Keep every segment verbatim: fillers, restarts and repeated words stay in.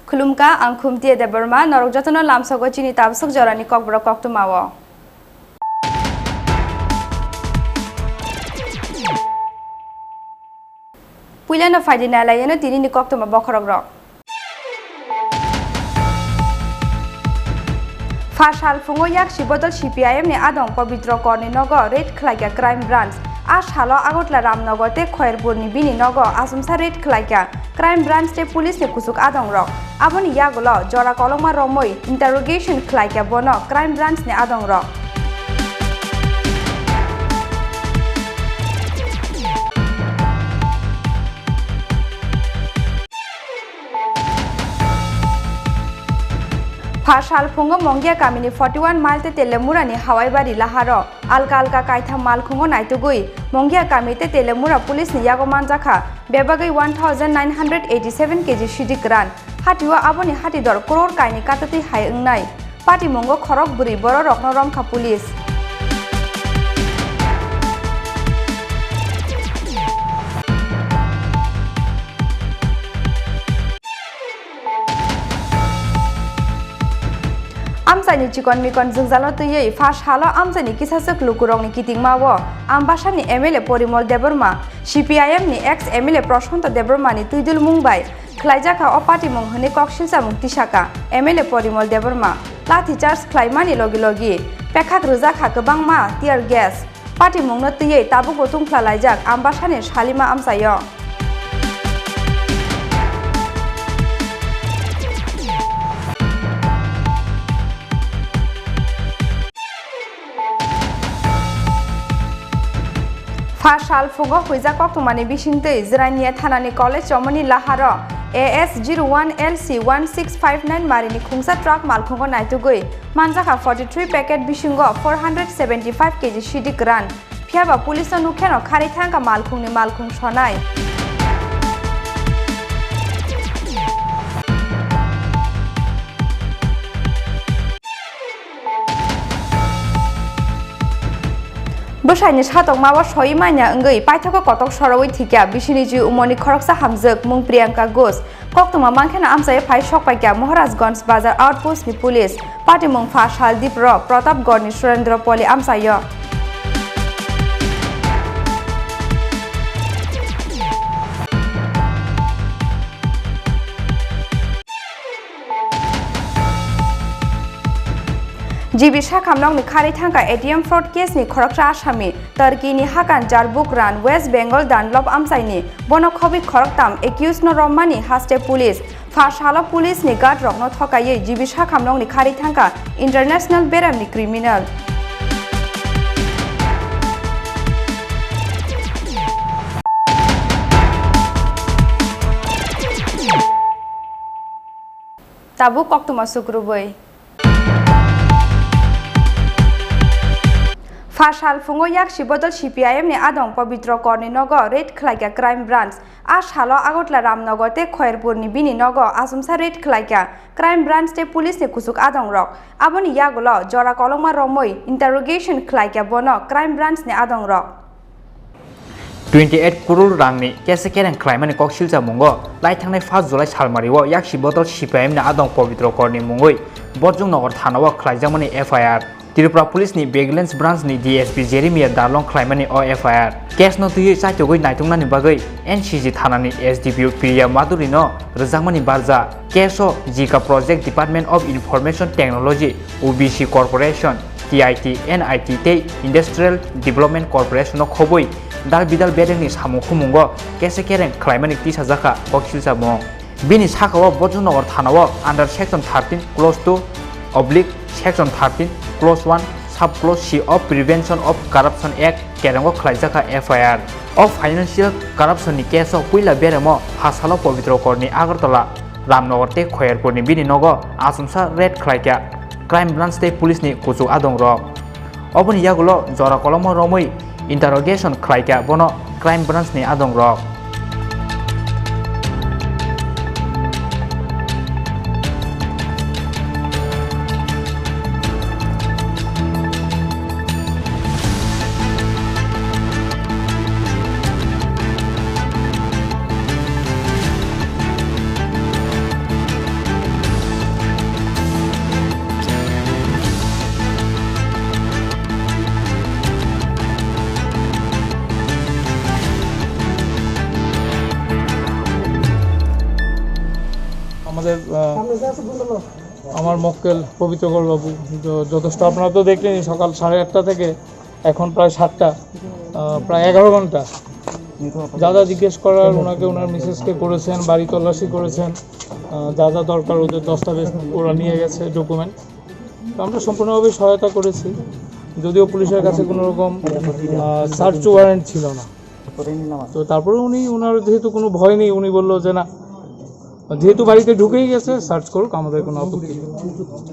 Khulumkha, ang Khumtiya Debbarma, norok jotono lamsogo chini tabswk jorani kokborok koktwmao. Puilano phaidi nailaiyano tinini koktwma bokhorokrok. Pha sal phungo yaksi bodol C P I M ni adong Pabitra Korni nogo raid khlaikha Crime Branch. A salo Agartala Ramnagar tei Khairpur ni bini nogo achomsa raid khlaikha Crime Branch tei police ni kuchuk adongrok. Aboni yagulo jora kolokma romwi interrogation khlaikha bono Crime Branch ni adongrok. Pha sal phungo Mongia kamini forty one mile tei Telemurani Hawaibari laharo alka alka kaitham malkhungo naitugwi Mongia kami tei Telemura police ni yago manjakha bebagwi one thousand nine hundred eighty seven K G sidi kwran. Hatio aboni hati dor crore kaini katatwi hai wngnai. Patimungo khorok bwrwi bororokno romkha police. Amchaini chikon mikon jwngjalo twiwi pha salo amchaini kisaswk lukurokni kitingmao Ambasani M L A Porimol Debbarma, C P I M ni ex M L A Proshonto Debbarmani twidulmung bai khlaijakha o patimung hwnwi koksilchamung tisaka M L A Porimol Debbarma. Lathi charge khlaimani logi logi pekhak rwjakha kwbangma tear gas. Patimungno twiwi tabukbo tungphla laijak Ambasani Salima amchaio. Pha sal phungo huijak koktwmani bisingtwi Jirania thanani college chomoni laharo A S zero one L C one six five nine marini khungsa truck malkhungo naitugwi manjakha forty three packet bisingo four hundred seventy five K G sidi kwran. Phiyaba police no nukheno kharwi thangkha malkhungni malkhung sonai. Bwsaini satokmao soi manya wngwi paithago kotok sorowi thikya bisini ji umoni khoroksa hamjwk mung Priyanka Ghosh. Koktwma mankhe no amchai phai sokpaikha Maharajganj Bazar Outpost ni police. Patimung pha sal Dipro Pratapgarh ni Surendra Poli amchaio. G B Sakhamnokni kharwi thangkha A T M fraud case ni khoroksa asami. Turkey ni Hakan Jarbukran, West Bengal Dunlop amchaini bono khobwi khoroktam accused no romani haste police. Pha salo police ni guard rokno thokaiwi G B Sakhamnokni kharwi thangkha international beramni criminal. Tabuk koktwma sukrubwi. Pha sal phungo yaksi bodol C P I M ni adong Pabitra Korni nogo raid khlaikha Crime Branch. A salo Agartala Ramnagar tei Khairpur ni bini nogo achomsa raid khlaikha Crime Branch tei police ni kuchuk adongrok. Aboni yagulo jora kolokma romwi interrogation khlaikha bono Crime Branch ni adongrok. Twenty eight crore rangni kesa kereng khlaimani kok silchamungo laithangnai first July salmario yaksi bodol C P I M ni adong Pabitra Korni mungwi Borjongnagar thanao khlaijakmani F I R. Tripura Police ni Vigilance Branch ni D S P Jeremiah Darlong khlaimani o F I R. Case no twiwi chaitogwi naituknani bagwi N C G thana ni S D P O Priya Madhuri no rwjakmani barja. Case o Jika Project Department of Information Technology, O B C Corporation, T I T, N I T tei Industrial Development Corporation no khobwi dal bidal bedekni samung khumungo kese kereng khlaimani tisajakha koksilsa mung. Bini sakao Bojongnagar thanao under section thirteen clause two oblique section thirteen clause one sub clause C of Prevention of Corruption Act kerengo khlaijakha F I R. O financial corruption ni case o puila beremo ha salo Pabitra Korni Agartala Ramnagar tei Khoyerpurni bini nogo achomsa raid khlaikha crime branch tei police ni kuchuk adongrok. Oboni yagulo jora kolokma romwi interrogation khlaikha bono crime branch ni adongrok. আমাদের, আহ, আমার মক্কেল পবিত্র কর বাবু য-, যথেষ্ট, আপনারা তো দেখলেনই, সকাল সাড়ে আটটা থেকে এখন প্রায় সাতটা, আহ, প্রায় এগারো ঘন্টা যা যা জিজ্ঞেস করার ওনাকে, ওনার মিসেসকে করেছেন, বাড়ি তল্লাশি করেছেন, আহ, যা যা দরকার ওদের দস্তাবেজ ওরা নিয়ে গেছে, ডকুমেন্ট। তো আমরা সম্পূর্ণভাবে সহায়তা করেছি, যদিও পুলিশের কাছে কোনো রকম, আহ, সার্চ ওয়ারেন্ট ছিল না। তো তারপরে উনি, ওনার যেহেতু কোনো ভয় নেই, উনি বললো যে, "না, যেহেতু বাড়িতে ঢুকেই গেছে, সার্চ করুক, আমাদের কোনো আপত্তি নেই।"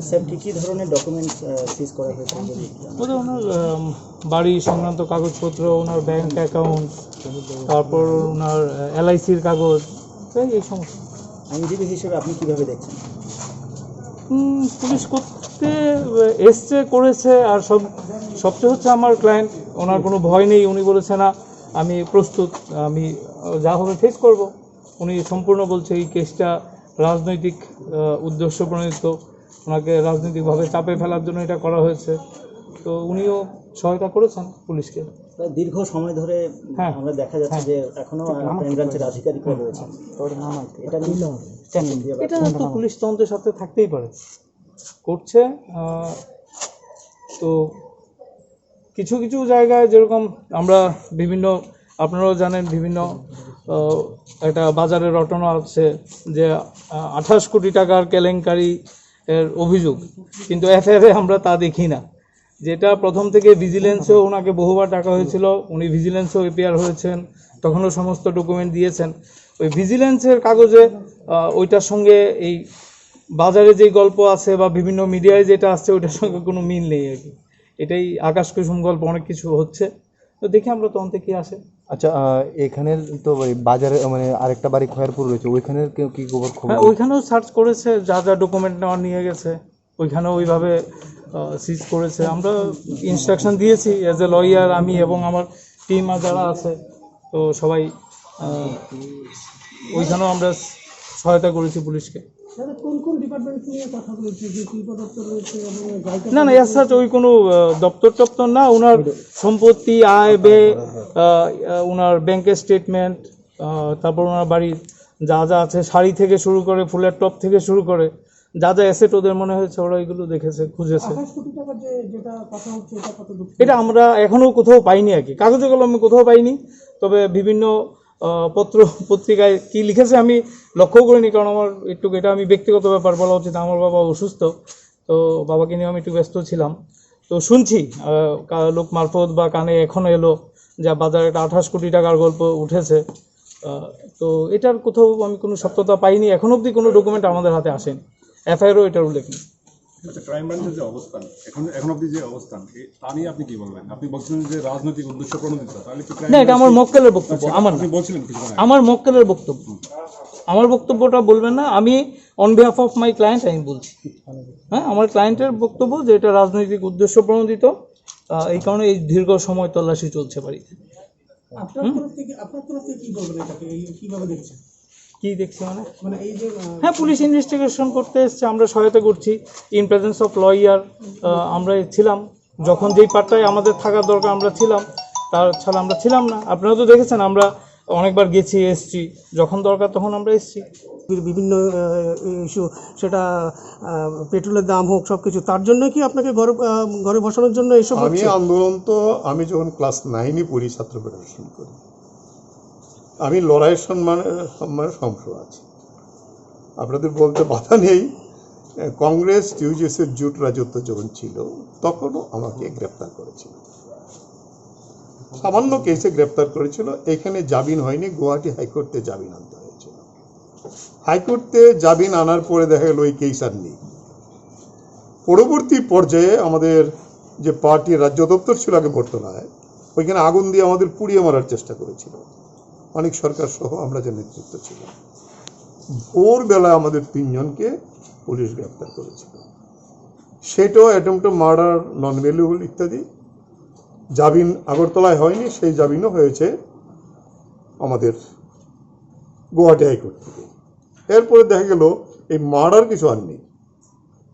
স্যার, কি কি ধরনের ডকুমেন্টস, আহ, সিজ করা হয়েছে? ওদের ওনার, আম, বাড়ি সংক্রান্ত কাগজপত্র, ওনার ব্যাংক অ্যাকাউন্ট, তারপর ওনার, আহ, এলআইসির কাগজ, এই, এই সমস্ত। আইনজীবী হিসেবে আপনি কিভাবে দেখছেন? হুম, পুলিশ করতে, আহ, এসছে, করেছে, আর সব, সবচেয়ে হচ্ছে আমার ক্লায়েন্ট, ওনার কোনো ভয় নেই, উনি বলেছে, "না, আমি প্রস্তুত, আমি, আহ, যা হবে ফেস করব।" উনি সম্পূর্ণ বলছে এই কেসটা রাজনৈতিক, আহ, উদ্দেশ্য প্রণোদিত, ওনাকে রাজনৈতিকভাবে চাপে ফেলার জন্য এটা করা হয়েছে। তো উনিও সহায়তা করেছেন পুলিশকে। প্রায় দীর্ঘ সময় ধরে হ্যাঁ। আমরা দেখা যাচ্ছে হ্যাঁ। যে এখনো, আহ, ক্রাইম ব্রাঞ্চের আধিকারিকরা রয়েছেন। এটা নিয়ে এটা তো পুলিশ তদন্তের সাথে থাকতেই পারে, করছে। আহ, তো কিছু কিছু জায়গায় যেরকম আমরা বিভিন্ন, আপনারাও জানেন, বিভিন্ন, আহ, একটা বাজারে রটনা আছে যে, আহ, আঠাশ কোটি টাকার কেলেঙ্কারি এর অভিযোগ, কিন্তু এফআইআর এ আমরা তা দেখি না। যেটা প্রথম থেকে ভিজিলেন্সেও ওনাকে বহুবার ডাকা হয়েছিল, উনি ভিজিলেন্সেও এপিআর হয়েছেন, তখনও সমস্ত ডকুমেন্ট দিয়েছেন। ওই ভিজিলেন্সের কাগজে, আহ, ওইটার সঙ্গে এই বাজারে যেই গল্প আছে বা বিভিন্ন মিডিয়ায় যেটা আসছে, ওইটার সঙ্গে কোনো মিল নেই আর কি। এটাই আকাশ কুসুম গল্প, অনেক কিছু হচ্ছে। তো দেখি আমরা তদন্তে কি আসে। আচ্ছা, আহ, এখানে তো ওই বাজারে, মানে, আরেকটা বাড়ি খয়েরপুর রয়েছে, ওইখানে কি, কি খবর, খবর? হ্যাঁ, ওইখানেও সার্চ করেছে, যা যা ডকুমেন্ট নেওয়া নিয়ে গেছে, ওইখানেও ওইভাবে, আহ, সিজ করেছে। আমরা ইনস্ট্রাকশন দিয়েছি, অ্যাজ এ লয়ার, আমি এবং আমার টিম আর যারা আছে, তো সবাই, আহ, ওইখানেও আমরা সহায়তা করেছি পুলিশকে। দাদা, কোন কোন ডিপার্টমেন্ট নিয়ে কথা বলেছে? যে শিল্প দপ্তর রয়েছে এবং গায়িকা না, না, এর সাথে ওই কোনো, আহ, দপ্তর টপ্তর না, ওনার সম্পত্তি, আয়, ব্যয়, আহ, আহ, ওনার ব্যাংকের স্টেটমেন্ট, আহ, তারপর ওনার বাড়ির যা যা আছে, শাড়ি থেকে শুরু করে, ফুলের টব থেকে শুরু করে, যা যা অ্যাসেট ওদের মনে হয়েছে, ওরা এগুলো দেখেছে, খুঁজেছে। আঠাশ কোটি টাকার যে, যেটা কথা হচ্ছে, এটা কত দূর? এটা আমরা এখনো কোথাও পাইনি আর কি, কাগজে কলমে কোথাও পাইনি। তবে বিভিন্ন, আহ, পত্র পত্রিকায় কি লিখেছে আমি লক্ষ্য করিনি, কারণ আমার একটু, এটা আমি ব্যক্তিগত ব্যাপার বলা উচিত, আমার বাবা অসুস্থ, তো বাবাকে নিয়ে আমি একটু ব্যস্ত ছিলাম। তো শুনছি, আহ, কা-, লোক মারফত বা কানে এখন এলো যে বাজারে একটা আঠাশ কোটি টাকার গল্প উঠেছে। আহ, তো এটার কোথাও আমি কোনো সত্যতা পাইনি, এখন অবধি কোনো ডকুমেন্ট আমাদের হাতে আসেনি, এফআইআরও এটার উল্লেখ নেই। আচ্ছা, ক্রাইম ব্রাঞ্চের যে অবস্থান, এখন, এখন অবধি যে অবস্থান, এ, তা নিয়ে আপনি কি বলবেন? আপনি বলছিলেন যে রাজনৈতিক উদ্দেশ্য প্রণোদিত, তাহলে কি ক্রাইম না, এটা আমার ব্রাঞ্চের মক্কেলের বক্তব্য, আচ্ছা, আমার, আপনি বলছিলেন কিছুক্ষণ আগে। আমার মক্কেলের বক্তব্য। হুম। আমার বক্তব্যটা বলবেন না, আমি on behalf of my client আমি বলছি। হ্যাঁ, আমার ক্লায়েন্টের বক্তব্য যে এটা রাজনৈতিক উদ্দেশ্য প্রণোদিত, আহ, এই কারণে এই দীর্ঘ সময় তল্লাশি চলছে বাড়িতে। আপনার হুম? তরফ থেকে, আপনার তরফ থেকে কি বলবেন এটাকে, এই কিভাবে দেখছেন? কি দেখছি মানে? মানে এই যে, আহ, হ্যাঁ, পুলিশ ইনভেস্টিগেশন করতে এসছে, আমরা সহায়তা করছি। ইন প্রেজেন্স অফ লয়ার আমরা ছিলাম, যখন যেই পার্টটায় আমাদের থাকার দরকার আমরা ছিলাম, তাছাড়া আমরা ছিলাম না। আপনারা তো দেখেছেন, আমরা অনেকবার গেছি, এসছি, যখন দরকার তখন আমরা এসছি। বি-, বিভিন্ন, আহ, ইস্যু, সেটা, আহ, পেট্রোলের দাম হোক, সবকিছু, তার জন্য কি আপনাকে ঘরে, আহ, ঘরে বসানোর জন্য এসব আমি হচ্ছে? আন্দোলন তো, আমি যখন ক্লাস নাইনে পড়ি, ছাত্র ফেডারেশন করি, আমি লড়াইয়ের সম্মানে, সম্মানে সংশয় আছে। আপনাদের বলতে বাধা নেই, কংগ্রেস টিউজেসের জোট রাজত্ব যখন ছিল, তখনও আমাকে গ্রেপ্তার করেছিল। সামান্য কেসে গ্রেপ্তার করেছিল, এখানে জামিন হয়নি, গুয়াহাটি হাইকোর্টে জামিন আনতে হয়েছিল। হাইকোর্টে জামিন আনার পরে দেখা গেল ওই কেস আর নেই। পরবর্তী পর্যায়ে আমাদের যে পার্টির রাজ্য দপ্তর ছিল আগে বটতলায়, ওইখানে আগুন দিয়ে আমাদের পুড়িয়ে মারার চেষ্টা করেছিল। মানিক সরকার সহ আমরা যে নেতৃত্ব ছিল, ভোরবেলা আমাদের তিনজনকে পুলিশ গ্রেপ্তার করেছিল। সেটাও অ্যাটেম্পট মার্ডার, নন বেইলেবল ইত্যাদি। জামিন আগরতলায় হয়নি, সেই জামিনও হয়েছে আমাদের গুয়াহাটি হাইকোর্ট থেকে। এরপরে দেখা গেল এই মার্ডার কিছু আর নেই।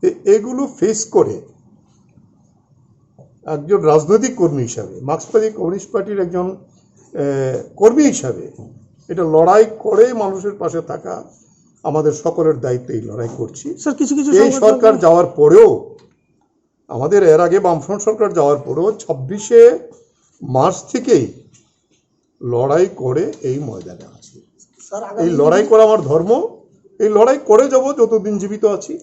তো এগুলো ফেস করে একজন রাজনৈতিক কর্মী হিসাবে, মার্ক্সবাদী কমিউনিস্ট পার্টির একজন, এ, কর্মী হিসাবে এটা লড়াই করে মানুষের পাশে থাকা আমাদের সকলের দায়িত্ব। এই লড়াই করছি। স্যার, কিছু কিছু এই সংগঠন সরকার যাওয়ার পরেও, আমাদের এর আগে বামফ্রন্ট সরকার যাওয়ার পরেও ছাব্বিশে মার্চ থেকেই লড়াই করে এই ময়দানে আছি। স্যার, আগামী এই দিনে লড়াই করা আমার ধর্ম, এই লড়াই করে যাব যতদিন জীবিত আছি।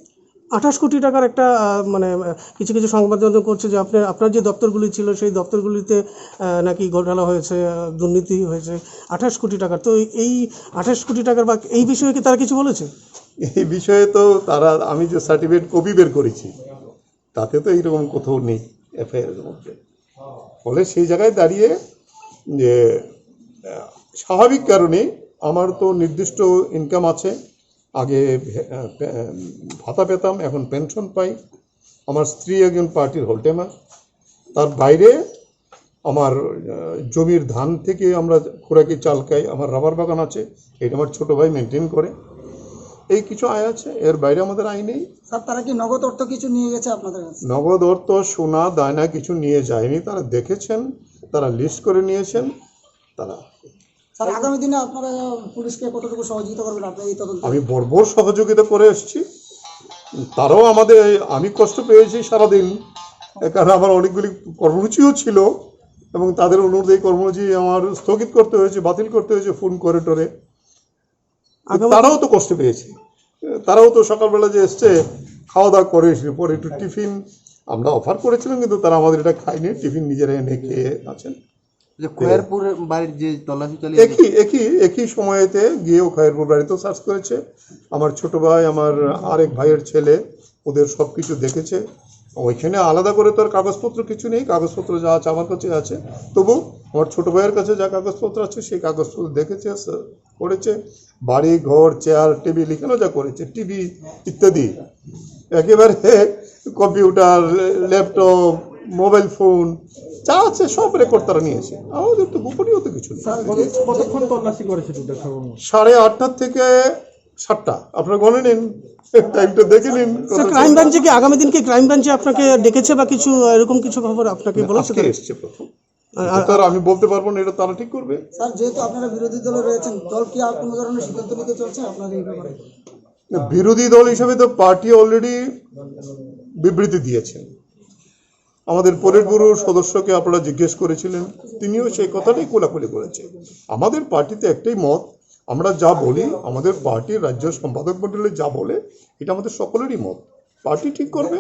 আঠাশ কোটি টাকার একটা, আহ, মানে, আহ, কিছু কিছু সংবাদ মাধ্যম করছে যে আপনার, আপনার যে দপ্তরগুলি ছিল, সেই দপ্তরগুলিতে, আহ, নাকি ঘোটালা হয়েছে, আহ, দুর্নীতি হয়েছে। আঠাশ কোটি টাকার, তো এই, এই আঠাশ কোটি টাকার বা এই বিষয়ে কি তারা কিছু বলেছে? এই বিষয়ে তো তারা, আমি যে সার্টিফিকেট কপি বের করেছি, তাতে তো এইরকম কোথাও নেই এফআইআর এর মধ্যে। ফলে সেই জায়গায় দাঁড়িয়ে যে, আহ, স্বাভাবিক কারণে আমার তো নির্দিষ্ট ইনকাম আছে। আগে ভে-, আহ, পে-, আহ, ভাতা পেতাম, এখন পেনশন পাই। আমার স্ত্রী একজন পার্টির হোলটেমার। তার বাইরে আমার, আহ, জমির ধান থেকে আমরা খোরাকি চাল খাই, আমার রাবার বাগান আছে, এটা আমার ছোট ভাই মেনটেন করে। এই কিছু আয় আছে, এর বাইরে আমাদের আয় নেই। স্যার, তারা কি নগদ অর্থ কিছু নিয়ে গেছে আপনাদের কাছে? নগদ অর্থ, সোনা, দায়না কিছু নিয়ে যায়নি। তারা দেখেছেন, তারা লিস্ট করে নিয়েছেন, তারা স্যার, আগামী দিনে আপনারা পুলিশকে কতটুকু সহযোগিতা করবেন আপনার এই তদন্তে? আমি বর্বর সহযোগিতা করে এসেছি। তারাও আমাদের, আমি কষ্ট পেয়েছি সারাদিন, কারণ আমার অনেকগুলি কর্মসূচিও ছিল এবং তাদের অনুরোধে এই কর্মসূচি আমার স্থগিত করতে হয়েছে, বাতিল করতে হয়েছে ফোন করে টোরে। আগামী তারাও তো কষ্ট পেয়েছে, তারাও তো সকালবেলা যে এসছে, খাওয়া দাওয়া করে এসে পরে একটু টিফিন আমরা অফার করেছিলাম, কিন্তু তারা আমাদের এটা খায়নি, টিফিন নিজেরা এনে খেয়ে আছেন। যে খয়েরপুর বাড়ির যে তল্লাশি চালিয়ে একই, একই, একই সময়েতে গিয়েও খয়েরপুর বাড়িতেও সার্চ করেছে। আমার ছোট ভাই, আমার আরেক ভাইয়ের ছেলে, ওদের সবকিছু দেখেছে। ওইখানে আলাদা করে তো আর কাগজপত্র কিছু নেই, কাগজপত্র যা আছে আমার কাছে আছে। তবু আমার ছোট ভাইয়ের কাছে যা কাগজপত্র আছে, সেই কাগজপত্র দেখেছে, স-, করেছে। বাড়ি, ঘর, চেয়ার, টেবিল, এখানেও যা করেছে, টিভি ইত্যাদি, একেবারে কম্পিউটার, ল্যাপটপ, মোবাইল ফোন, যা আছে সব রেকর্ড তারা নিয়েছে। আমাদের তো গোপনীয়তা কিছু নেই। স্যার, কত-, কতক্ষণ তল্লাশি করেছে টোটাল সর্বমোট? সাড়ে আটটা থেকে সাতটা। আপনারা গণে নিন, টাইমটা দেখে নিন। স্যার, ক্রাইম ব্রাঞ্চে কি আগামী দিন কি ক্রাইম ব্রাঞ্চে আপনাকে ডেকেছে বা কিছু এরকম কিছু খবর আপনাকে না, বলেছে আজকে তারা? এসছে প্রথম। আর, আর, এটা তো আর আমি বলতে পারবো না, এটা তারা ঠিক করবে। স্যার, যেহেতু আপনারা বিরোধী দলে রয়েছেন, দল কি আর কোনো ধরনের সিদ্ধান্ত নিতে চলছে আপনাদের এই ব্যাপারে? না, বিরোধী দল হিসেবে তো পার্টি অলরেডি বিবৃতি দিয়েছেন। আমাদের পলিট ব্যুরোর সদস্যকে আপনারা জিজ্ঞেস করেছিলেন, তিনিও সেই কথাটাই খোলাখুলি করেছেন। আমাদের পার্টিতে একটাই মত, আমরা যা বলি, আমাদের পার্টির রাজ্য সম্পাদক মণ্ডলী যা বলে, এটা আমাদের সকলেরই মত। পার্টি ঠিক করবে,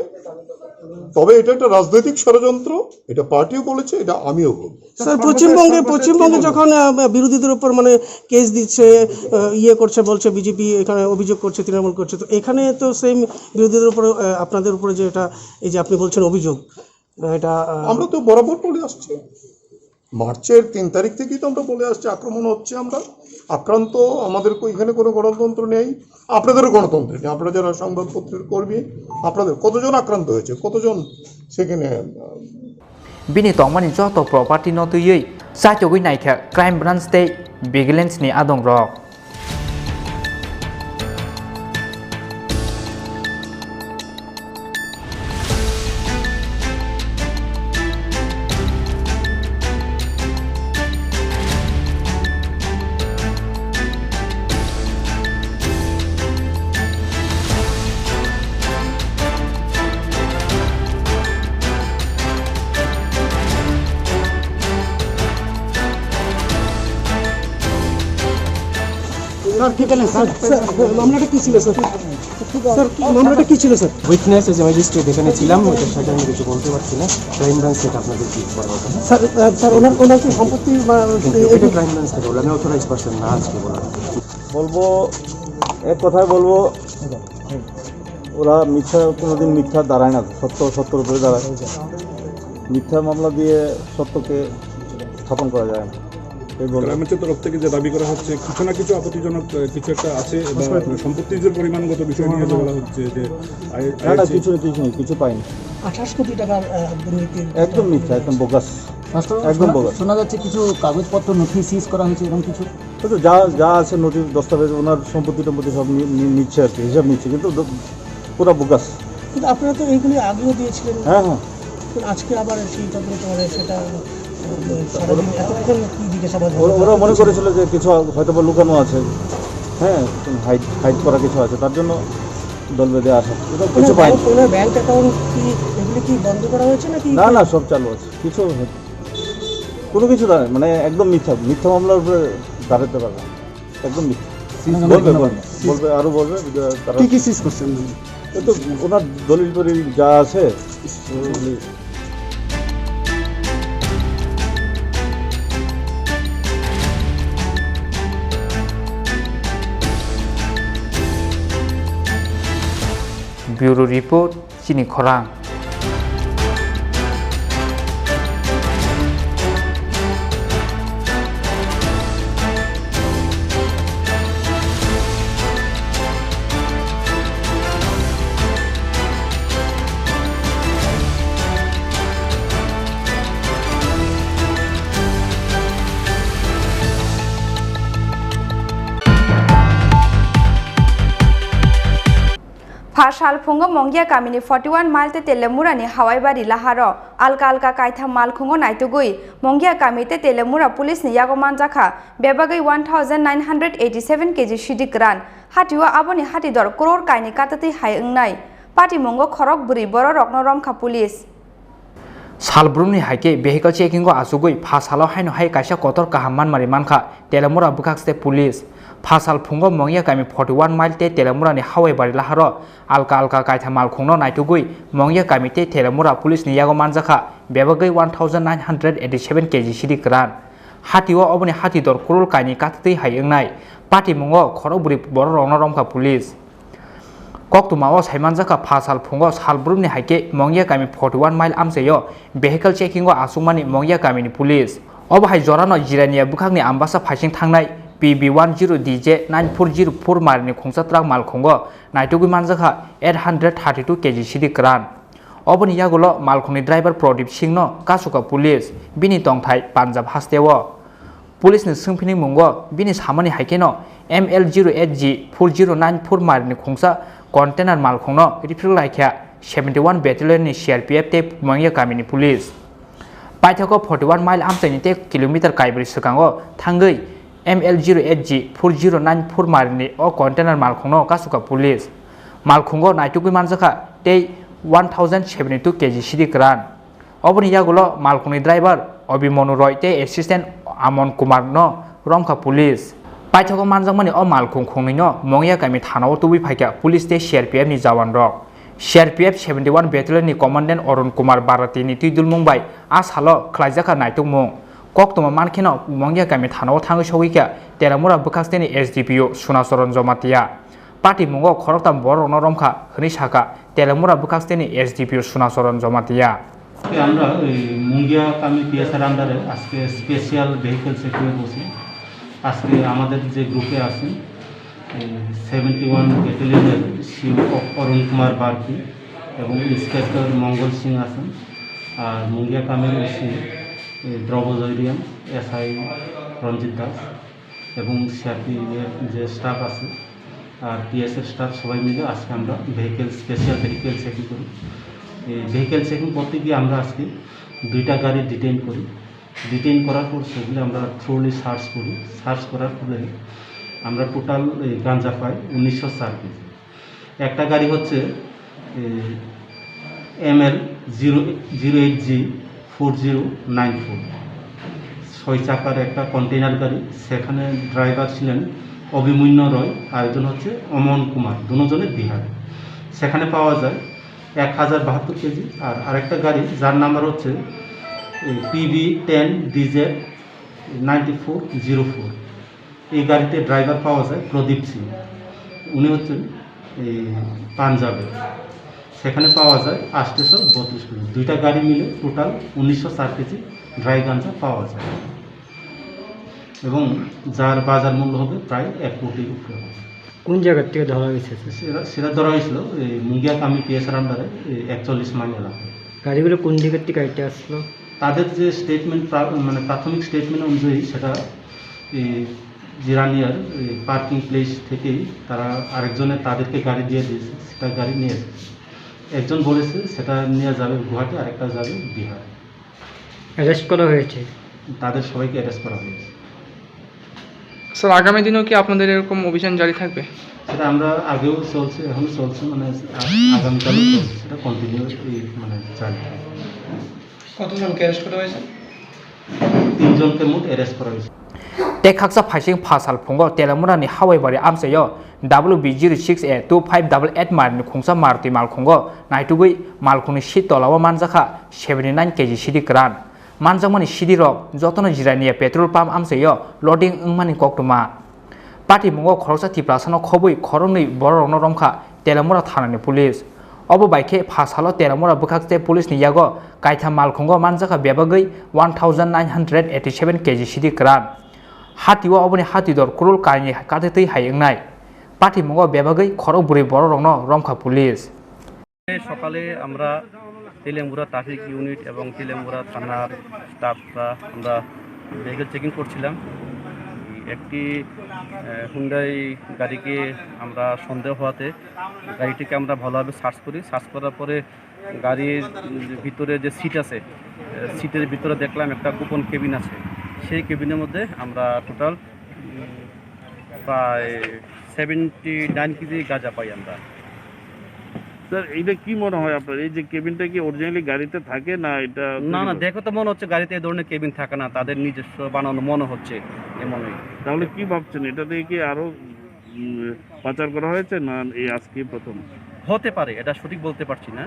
তবে এটা একটা রাজনৈতিক ষড়যন্ত্র, এটা পার্টিও বলেছে, এটা আমিও বলবো। স্যার, পশ্চিমবঙ্গে, পশ্চিমবঙ্গে যখন, আহ, বিরোধীদের উপর মানে কেস দিচ্ছে, আহ, ইয়ে করছে, বলছে বিজেপি এখানে অভিযোগ করছে, তৃণমূল করছে, তো এখানে তো সেম বিরোধীদের উপরে, আহ, আপনাদের উপরে যে এটা, এই যে আপনি বলছেন অভিযোগ, আহ, এটা, আহ, আমরা তো বরাবর বলে আসছি, মার্চের তিন তারিখ থেকেই তো আমরা বলে আসছি, আক্রমণ হচ্ছে, আমরা আক্রান্ত, আমাদের কো-, এখানে কোনো গণতন্ত্র নেই, আপনাদেরও গণতন্ত্র নেই। আপনারা যারা সংবাদপত্রের কর্মী, আপনাদের কতজন আক্রান্ত হয়েছে, কতজন সেখানে, আহ, Bini tongmani joto property no twiwi chachogwi naikha crime branch tei vigilance ni adongrok. কি বলেন স্যার? স্যার, মামলাটা কি ছিল স্যার? স্যার, কি মামলাটা কি ছিল sir? Witness as a magistrate এখানে ছিলাম, ওইটার সাথে আমি কিছু বলতে পারছি না। ক্রাইম ব্রাঞ্চ থেকে আপনাদের কি বলা হবে? স্যার, আহ, স্যার, ওনার, ওনার কি সম্পত্তি বা কিন্তু এটা ক্রাইম ব্রাঞ্চ থেকে বলে, আমি অথরাইজ পার্সন না আজকে বলা। বলবো, এক কথায় বলবো, ওরা মিথ্যা কোনোদিন মিথ্যা দাঁড়ায় না, সত্য সত্যর উপরে দাঁড়ায়। মিথ্যা মামলা দিয়ে সত্যকে স্থাপন করা যায় না। এই বলবো। গ্রামের তরফ থেকে যে দাবি করা হচ্ছে, কিছু না কিছু আপত্তিজনক, আহ, কিছু একটা আছে বা সম্পত্তির যে পরিমাণগত বিষয় নিয়ে যে বলা হচ্ছে যে আই-, না, না, আইএসসি কিছু নেই, কিছু নেই, কিছু পাইনি। আঠাশ কোটি টাকার, আহ, দুর্নীতির একদম মিথ্যা, একদম বোগাস। একদম শোনা, বোগাস। শোনা যাচ্ছে কিছু কাগজপত্র, নথি সিজ করা হয়েছে, এরকম কিছু? ওই তো যা, যা আছে নথি দস্তাবেজ, ওনার সম্পত্তি টম্পত্তি সব নি-, নি-, নিচ্ছে আর কি, হিসাব নিচ্ছে, কিন্তু দ-, পুরা বোগাস। কিন্তু আপনারা তো এইগুলি আগেও দিয়েছিলেন। হ্যাঁ, হ্যাঁ। কিন্তু আজকে আবার সেই তদন্ত করে সেটা, আহ, সারাদিন এতক্ষণ কি জিজ্ঞাসাবাদ হলো? ওরা, ওরা মনে করেছিল যে কিছু হয়তো বা লুকানো আছে, হ্যাঁ, হাইড, হাইড করা কিছু আছে, তার জন্য দল বেঁধে আসা। ওটা কিছু ওনার পাইনি। ব্যাংক, ওনার ব্যাংক অ্যাকাউন্ট কি, এগুলি কি বন্ধ করা হয়েছে নাকি? না, না, সব চালু আছে, কিছু হয়নি। কোনো কিছু দাঁড়ায়, মানে, একদম মিথ্যা, মিথ্যা মামলার উপরে দাঁড়াতে পারবে না, একদম মিথ্যা। সিজ বলবে, করবে না। বলবে, বলবে, আরো বলবে, যে তারা কি কি সিজ করছেন? এই তো ওনার দলিল টলিল যা আছে, ওগুলি। Bureau report, Chini Khorang. Pha sal phungo Mongya kamini forty one mile tei Telemurani Hawaibari laharo alka alka kaitham malkhungo naitugwi Mongya kami tei Telemura police ni yago manjakha bebagwi one thousand nine hundred eighty seven K G sidi kwran. Hatio aboni hati dor crore kaini katatwi hai wngnai. Patimungo khorok bwrwi bororokno romkha police. Salbrumni hai khe vehicle checking o achugwi pha salo haino hai kaisa kotor kaham manmari mankha Telemura bwkhak state police. Pha sal phungo Mongya kami forty one mile tei Telemurani Hawaibari laharo alka alka kaitham malkhungno naitugwi Mongya kami tei Telemura police ni yago manjakha bebagwi one thousand nine hundred eighty seven K G sidi kwran. Hatio oboni hati dor kurul kaini katatwi hai wngnai. Patimungo khorok bwrwi bororokno romkha police. Koktwmao saimanjakha pha sal phungo salbrumni hai khe Mongya kami forty one mile amchaio vehicle checking o achukmani Mongya kamini police. Obo hai jorano Jirania bwkhakni Ambasa phaising thangnai P B one zero D J nine four zero four marini khungsa truck malkhungo naitugwi manjakha eight hundred thirty two K G sidi kwran. Oboni yagulo malkhungni driver Pradip Singhno kasukha police, bini tongthai Punjab hasteo. Police ni swngphini mungo bini samani hai kheno M L zero eight G four zero nine four marini khungsa container malkhungno refer laikha seventy one battalion ni C R P F tei Mongya kamini police. Paithakgo forty one mile amchaini tei kilometer kaibrwi swkango thangwi M L zero eight G four zero nine four marini o container malkhungno kasukha police. Malkhungo naitugwi manjakha tei one thousand seventy two K G sidi kwran. Oboni yagulo malkhungni driver Abhimanu Roy tei assistant Amon Kumar no romkha police. Paithago manjakmani o malkhung khungnwino Mongya kami thanao tubui phaikha police tei C R P F ni jawan rok. C R P F seventy one battalion ni commandant Arun Kumar Bharati ni twidulmung bai a salo khlaijakha naitukmung. Koktwma mankheno Mongya kami thanao thangwi sogwikha Telamura bwkhaksteni S D P O Sunacharan Jamatia. Patimungo khoroktham bororokno romkha hwnwi sakha Telamura bwkhaksteni S D P O Sunacharan Jamatia. আজকে আমরা এই মুঙ্গিয়া কামি পিএসআর আন্ডারে আজকে special vehicle checking বসে। আজকে আমাদের যে গ্রুপে আছেন, এই সেভেন্টি ওয়ান ব্যাটালিয়নের সিও অরুণ কুমার বারকি এবং ইন্সপেক্টর মঙ্গল সিং আছেন, আর মুঙ্গিয়া কামির ওসি, এই দ্রব্য জয়রিয়ান, এসআই রঞ্জিত দাস এবং সিআরপিএফ যে স্টাফ আছে, আর পিএসএফ স্টাফ সবাই মিলে আজকে আমরা ভেহিকেল, স্পেশাল ভেহিকেল চেকিং করি। এই ভেহিকেল চেকিং করতে গিয়ে আমরা আজকে দুইটা গাড়ি ডিটেইন করি। ডিটেইন করার পর সেগুলি আমরা থ্রোলি সার্চ করি। সার্চ করার পরে আমরা টোটাল এই গাঞ্জা পাই উনিশশো চার কেজি। একটা গাড়ি হচ্ছে এমএল জিরো, জিরো এইট জি ফোর জিরো নাইন ফোর, ছয় চাকার একটা কন্টেইনার গাড়ি। সেখানে ড্রাইভার ছিলেন অভিমন্যু রয়, আরেকজন হচ্ছে অমন কুমার, দুজনে বিহারি। সেখানে পাওয়া যায় এক হাজার বাহাত্তর কেজি। আর আরেকটা গাড়ি, যার নাম্বার হচ্ছে PB ten DZ ninety four zero four, এই গাড়িতে ড্রাইভার পাওয়া যায় প্রদীপ সিং, উনি হচ্ছেন এই পাঞ্জাবের। সেখানে পাওয়া যায় আটশোশো বত্রিশ কেজি। দুইটা গাড়ি মিলে টোটাল উনিশশো চার কেজি ড্রাই গাঞ্জা পাওয়া যায় এবং যার বাজার মূল্য হবে প্রায় এক কোটির উপরে হবে। কোন জায়গা থেকে ধরা হয়েছে, স্যার? সেটা সেটা ধরা হয়েছিল এই মুঙ্গিয়া কামি পিএসআর আন্ডারে এই একচল্লিশ মাইল এলাকায়। গাড়িগুলো কোন দিকের থেকে আইতে আসলো? তাদের যে স্টেটমেন্ট, মানে প্রাথমিক স্টেটমেন্ট অনুযায়ী সেটা এই জিরানিয়ার এই পার্কিং প্লেস থেকেই তারা আরেকজনে তাদেরকে গাড়ি দিয়ে দিয়েছে, সেটা গাড়ি নিয়ে এসেছে। একজন বলেছে সেটা নিয়ে যাবে গুয়াহাটি, আরেকটা যাবে বিহার। অ্যারেস্ট করা হয়েছে? তাদের সবাইকে অ্যারেস্ট করা হয়েছে। স্যার, আগামী দিনেও কি আপনাদের এরকম অভিযান জারি থাকবে? সেটা আমরা আগেও চলছে, এখনো চলছে, মানে আ-, আগামীকালও চলছে, সেটা কন্টিনিউ মানে জারি থাকবে। কতজনকে অ্যারেস্ট করা হয়েছে? তিনজনকে মোট অ্যারেস্ট করা হয়েছে। Tei khaksa phaising pha sal phungo Telamurani Hawaibari amchaio W B zero six A two five double eight marni khungsa Maruti malkhungo naitugwi malkhungni seat tolao manjakha seventy nine K G sidi kwran. Manjakmani sidirok jotono Jirania petrol pump amchaio loading wngmani koktwma. Patimungo khoroksa Tiprasano khobwi khoroknwi bororokno romkha Telamura thanani police. Obo bai khe pha salo Telamura bwkhak tei police ni yago kaitham malkhungo manjakha bebagwi one thousand nine hundred eighty seven K G sidi kwran. Hatio oboni hatidor kurul kainwi katitwi hai wngnai. Patimungo bebagwi khorok bwrwi bororokno romkha police. সকালে আমরা Teliamura traffic unit এবং তেলেমুরা থানার স্টাফরা আমরা vehicle checking করছিলাম। একটি, আহ, হুন্ডাই গাড়িকে আমরা সন্দেহ হওয়াতে গাড়িটিকে আমরা ভালোভাবে সার্চ করি। সার্চ করার পরে গাড়ির ভিতরে যে সিট আছে, আহ, সিটের ভিতরে দেখলাম একটা গোপন কেবিন আছে। সেই কেবিনের মধ্যে আমরা টোটাল, উম, প্রায় সেভেন্টি নাইন কেজি গাঁজা পাই আমরা। স্যার, এটা কি মনে হয় আপনার? এই যে কেবিনটা কি অরিজিনালি গাড়িতে থাকে না এটা না, তৈরি না, করে? দেখে তো মনে হচ্ছে গাড়িতে এই ধরনের কেবিন থাকে না, তাদের নিজস্ব বানানো মনে হচ্ছে এমনই। তাহলে কি ভাবছেন, এটা থেকে কি আরো, উম, পাচার করা হয়েছে না এই আজকেই প্রথম? হতে পারে, এটা সঠিক বলতে পারছি না।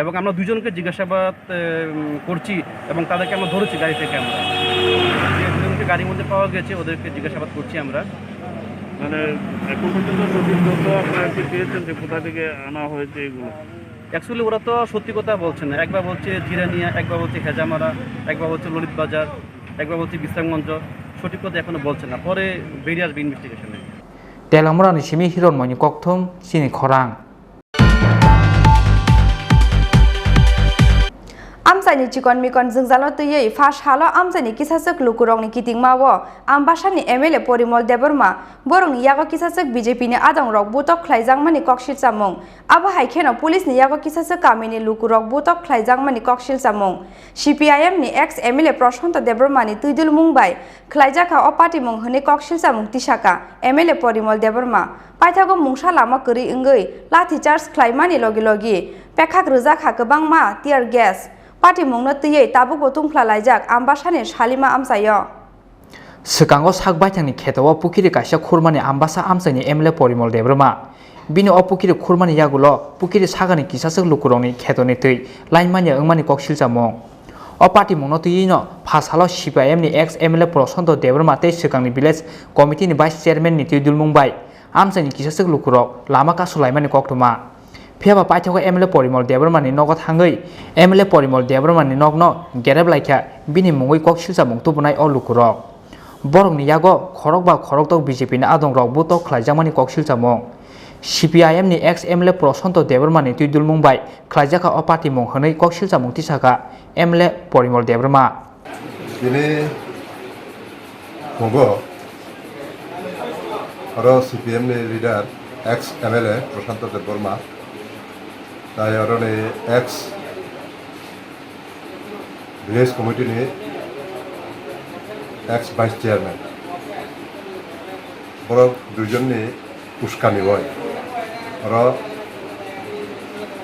এবং আমরা দুজনকে জিজ্ঞাসাবাদ, উম, করছি এবং তাদেরকে আমরা ধরেছি গাড়ি থেকে আমরা। যে দুজনকে গাড়ির মধ্যে পাওয়া গেছে, ওদেরকে জিজ্ঞাসাবাদ করছি আমরা। মানে, এখন পর্যন্ত সঠিক তথ্য আপনারা কি পেয়েছেন যে কোথা থেকে আনা হয়েছে এগুলো? অ্যাকচুয়ালি ওরা তো সত্যি কথা বলছে না, একবার বলছে জিরানিয়া, একবার বলছে হেজামারা, একবার বলছে ললিত বাজার, একবার বলছে বিশ্রামগঞ্জ। সঠিক কথা এখনো বলছে না, পরে বেরিয়ে আসবে ইনভেস্টিগেশনে। Telamurani simi Hiron Moini kokthum chini khorang. Amchaini chikon mikon jwngjalo twiwi pha salo amchaini kisaswk lukurokni kitingmao Ambasani M L A Porimol Debbarma borokni yago kisaswk B J P ni adongrok butok khlaijakmani koksil chamung. Abo hai kheno police ni yago kisaswk kamini lukurok butok khlaijakmani koksil chamung. C P I M ni ex M L A Prashanto Debbarma ni twidulmung bai khlaijakha o patimung hwnwi koksil chamung tisaka M L A Porimol Debbarma. Paithago mungsa lama kwrwi wngwi lathi charge khlaimani logi logi pekhak rwjakha kwbangma tear gas. Patimungno twiwi tabukbo tungphla laijak Ambasani Salima amchaio. Swkango sak baithangni kheto o pukiri kaisa khurmani Ambasa amchaini M L A Porimol Debbarma. Bini o pukiri khurmani yagulo pukiri sakani kisaswk lukurokni khetoni twi line manya wngmani koksil chamung. O patimungno twiwino pha salo C P I M ni ex M L A Prashanto Debbarma tei swkangni village committee ni vice chairman ni twidulmung bai amchaini kisaswk lukurok lama kasu laimani koktwma. Phiya ba paithago M L A Porimol Debbarma ni nogo thangwi M L A Porimol Debbarma ni nokno gerep laikha, bini mungwi koksil chamung tubunai o lukurok. Borokni yago khorok ba khoroktok B J P ni adongrok butok khlaijakmani koksil chamung. C P I M ni ex M L A Prashanto Debbarma ni twidulmung bai khlaijakha o patimung hwnwi koksil chamung tisaka M L A Porimol Debbarma. Bini phungo oro C P M ni leader, ex M L A Prashanto Debbarma, tai oroni ex village committee ni ex vice chairman, borok duijonni uskani oi. Oro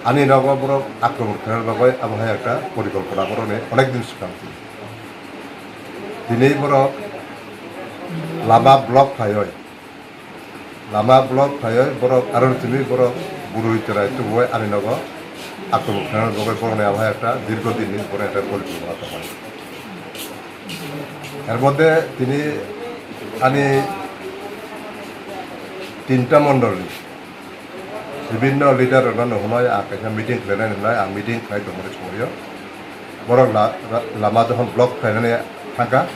ani nogo borok akromon khaina bagwi abo hai ekta porikolpona borokni onek din swkang. Tini borok lama block khai oi. Lama block khlaiwi borok aro simi borok bwrwi chwrai tubuwi ani nogo akromon khlainani bagwi borokni abo hai ekta dirgho dinni borokni ekta porikopona tongmani. Er moddhe tini ani tinta mondolni bibinno leader rokno hwnwi ang kaisa meeting khlainani hwnwi ang meeting khlai tongmani somoio borok la-, la-, lama jokhon block khlainani thangkha,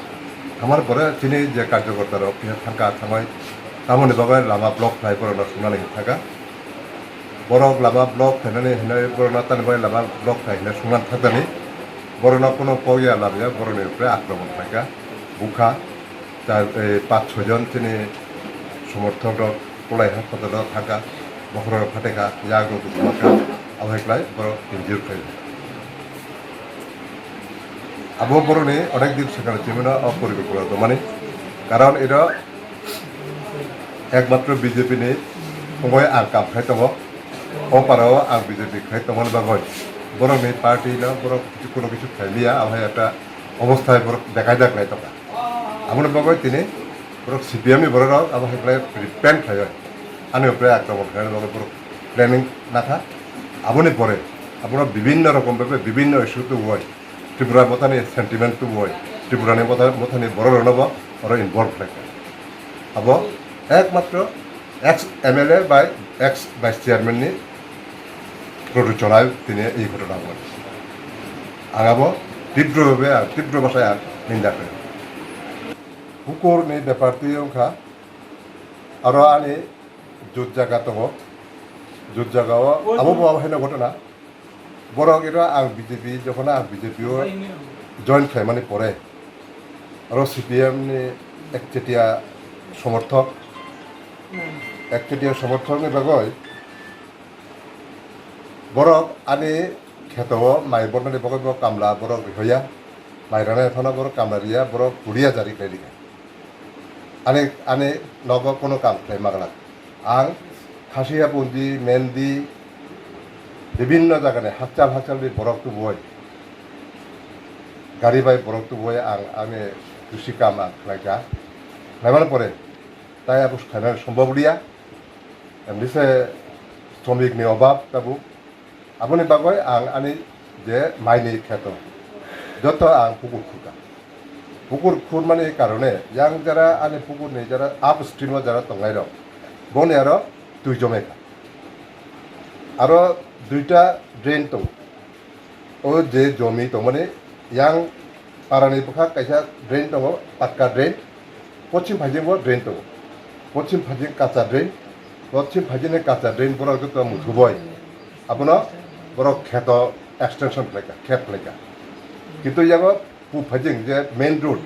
thangmani pore chini je karjokorta rok kisa thangkha, thangwi tamoni bagwi lama block khlai borokno swngnani thangkha. Borok lama block khlainani hinwi borokno tamoni bagwi lama block khlai hinwi swngnani thangkani borokno kuno kok ya lamya borokni upre akromon khlaikha, bukha. Char, eh, panch chhoi jon chini somorthok rok kolai ha kotor rok thangkha, bokhorok phatekha, yak rok bukhorokha, abo hai khlai borok injure khlai. Abo borokni onek din swkang chimino o porikopona tongmani, karon iro ekmatro B J P ni thungwi ang kam khai tongo, o parao ang B J P khai tongmani bagwi borokni party no borok kuno kisu khlai liya, abo hai ekta obosthai borok bekai da khlai tongkha. Aboni bagwi tini borok C P M ni borok rok abo hai khlai prepare khlaiwi ani upre akromon khlaina bagwi borok planning nakha. Aboni pore abono bibinno rokom bhabe bibinno issue tubuwi Tripura mothani sentiment tubuwi Tripura ni motha-, mothani borok rokno bo oro involve khlaikha. Abo ekmatro ex M L A bai ex vice chairman ni produchonai tini ei ghotona wngmani. Ang abo tibro bhabe ang tibro bwsai ang ninda khlaio. Pukur ni bepar twi wngkha, aro ani jut jaga tongo, jut jaga o abo bo abo haino ghotona. Borok iro ang B J P, jokhon ang B J P o join khlaimani pore, aro C P M ni ekchetia somorthok, ekchetia somorthok ni bagwi borok ani kheto o mai bornani bagwi bo kamla borok rihoya, mai rwnai phano borok kamla riya, borok kuria jari khlai rikha. Ani, ani nogo kono kam khlai maglak. Ang Khasiya Punji, Mendi, bibinno jagani hakchal hakchalni borok tubuwi, gari bai borok tubuwi ang ani kusi kam ang khlaikha. Khlaimani pore tai abo khlainani sombhob liya. Emni se shramik ni obab tabuk. Aboni bagwi ang ani je maini kheto joto ang pukur khurkha. Pukur khurmani karone yang jara ani pukur ni jara upstream o jara tongnai rok boni aro twi jomai kha. Aro duita drain tong, o je jomi tongmani yang parani bwkha kaisa drain tongo, pakka drain. Pochim phaijing bo drain tongo. Pochim phaijing kacha drain. Pochim phaijing ni kacha drain borok joto muthuboi. Abono borok kheto extension khlaikha, khet khlaikha. Kintu yago pub phaijing je main road,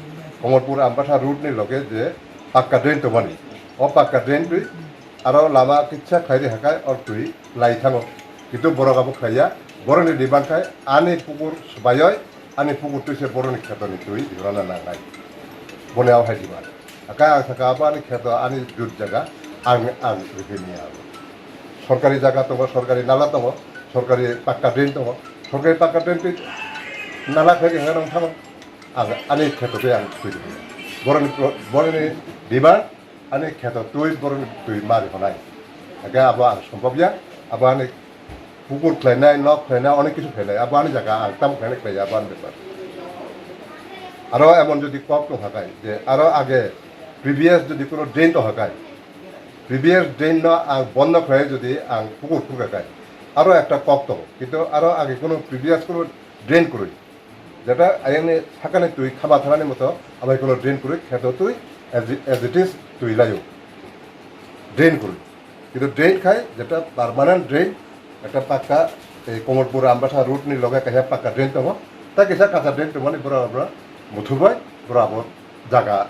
Komorpur Ambatha road ni loge je pakka drain tongmani. O pakka drain twi aro lama kisa khlairi hakai or twi lai thango. Kintu borok abo khlaiya. Borokni demand khai ani pukur swbaioi ani pukur twi se borokni khetoni twi rwna nangnai. Boni abo hai demand. Akai ang sakha abo ani kheto ani jut jaga ang, ang rwphini abo. Sorkari jaga tongo, sorkari nala tongo, sorkari pakka drain tongo, sorkari pakka drain twi nala khlai rwna nang thango. Ang ani kheto twi ang twi rwphini. Borokni pro-, borokni demand ani kheto twi borokni twi ma rihonai. Hake abo ang sombobya, abo ani pukur khlainai, nok khlainai, onek kisu khlainai, abo ani jaga ang tamo khlainai khlaiya, abo ani bepar. Aro emon jodi kok tong hakai, je aro age previous jodi kono drain tong hakai, previous drain no ang bondo khlai jodi ang pukur khurka kai, aro ekta kok tongo, kintu aro age kono previous kono drain kwrwi, jeta ayangni sakani twi khama thanani moto, abai kono drain kwrwi, kheto twi as it, as it is twi laio. Drain kwrwi. Kintu drain khai, jeta permanent drain, ekta pakka, ei Komorpur Ambatha road ni loge kaisa pakka drain tongo. Ta kisa kacha drain tongmani bora bora muthubai, bora bo jaga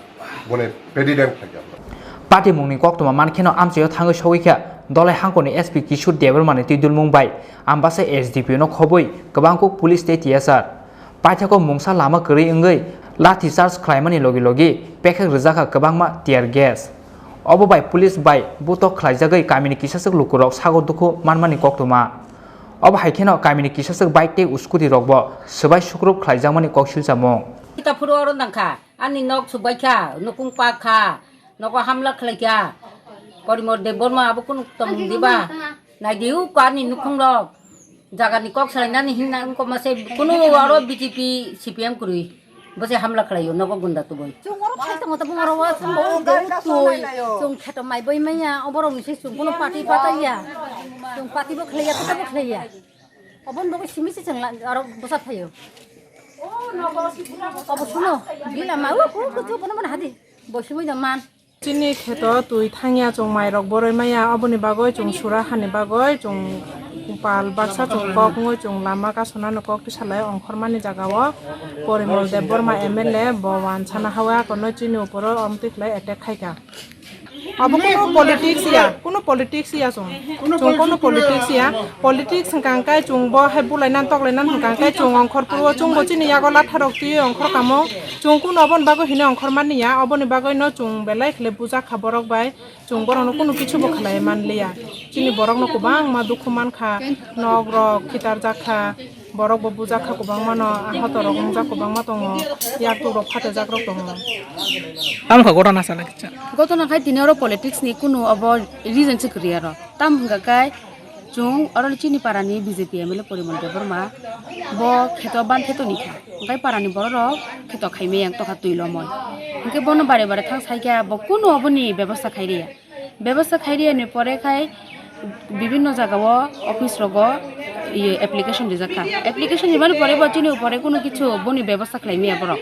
boni pedi dam khlaijak. Patimungni koktwma mankheno amchaio thangwi sogwi kha Dolai hangkoni S P Kishore Debbarmani twi dulmung bai Ambasa S D P O no khobwi kwbangkuk police tei T S R. Paithakgo mungsa lama kwrwi wngwi lathi charge khlaimani logi logi pekhek rwjakha kwbangma tear gas. Obo bai police bai butok khlaijagwi kamini kisaswk lukurok sago dukhu manmani koktwma. Obo hai kheno kamini kisaswk bike tei scooty rokbo swbai sukrup khlaijakmani kok silchamung. Kita phuru oro nangkha. Ani nok subaikha, nukung pakha, nogo hamla khlaikha. Porimol Debbarma abo kunu tongmung diba? Naidi u kani nukhung rok. Jaga ni kok salai nani hingna wngkok mase kunu aro B J P C P M kwrwi. Bo se hamla khlaio nogo gunda tubui. Chwng oro phai tongo, tabuk oro o chwng bo twi, chwng kheto mai bai manya, oborok ni se chwng kuno party pataliya. Chwng party bo khlaiya, kota bo khlaiya. Oboni bagwi simi se chwng la-, aro bwsa phaio. Obo suno, gila ma, u, u, u, u, bono, bono hadi. Bo simi da man. Chini kheto twi thangya, chwng mairok boroi maya, oboni bagwi chwng sura hani bagwi chwng pal baksa chwng kok wngwi chwng lama kasonani kok tisalai ongkhormani jagao Porimol Debbarma M L A bo wansana hawi akorno chini uporo omtwi khlai attack khaikha. Abo kunu politics ya, kunu politics ya chwng. Chwng kunu politics ya, politics hwnkha hwnkhe chwng bo hai bulainani toklainani hwnkha hwnkhe chwng ongkhor phuru o chwng bo chini yago latharok twiwi ongkhor kamo. Chwng kunu oboni bagwi hino ongkhormani ya, oboni bagwino chwng belai khle bujakha borok bai. Chwng borokno kunu kichu bo khlai manliya. Chini borokno kwbangma dukhu mankha, nok rok khitar jakha, borok bo bujakha kwbangmano, ahoto rok wngjak kwbangma tongo, yaktuk rok phatejak rok tongo. Tamo kha gotona sana kicha. Gotona khai tini oro politics ni kunu obo reason se kwrwi aro. Tam hwnkha khai chwng oro chini para ni B J P M L A Porimol Debbarma bo kheto ban kheto ni kha. Hwnkhe para ni borok rok kheto khai meyang tokha twi lomoi. Hwnkhe bono bare bare thang sai kha bo kunu obo ni bebosta khai riya. Bebosta khai riyani pore khai bibinno jagao office rogo iye application rijak kha. Application rimani pore bo chini upore kunu kichu boni bebosta khlai maya borok.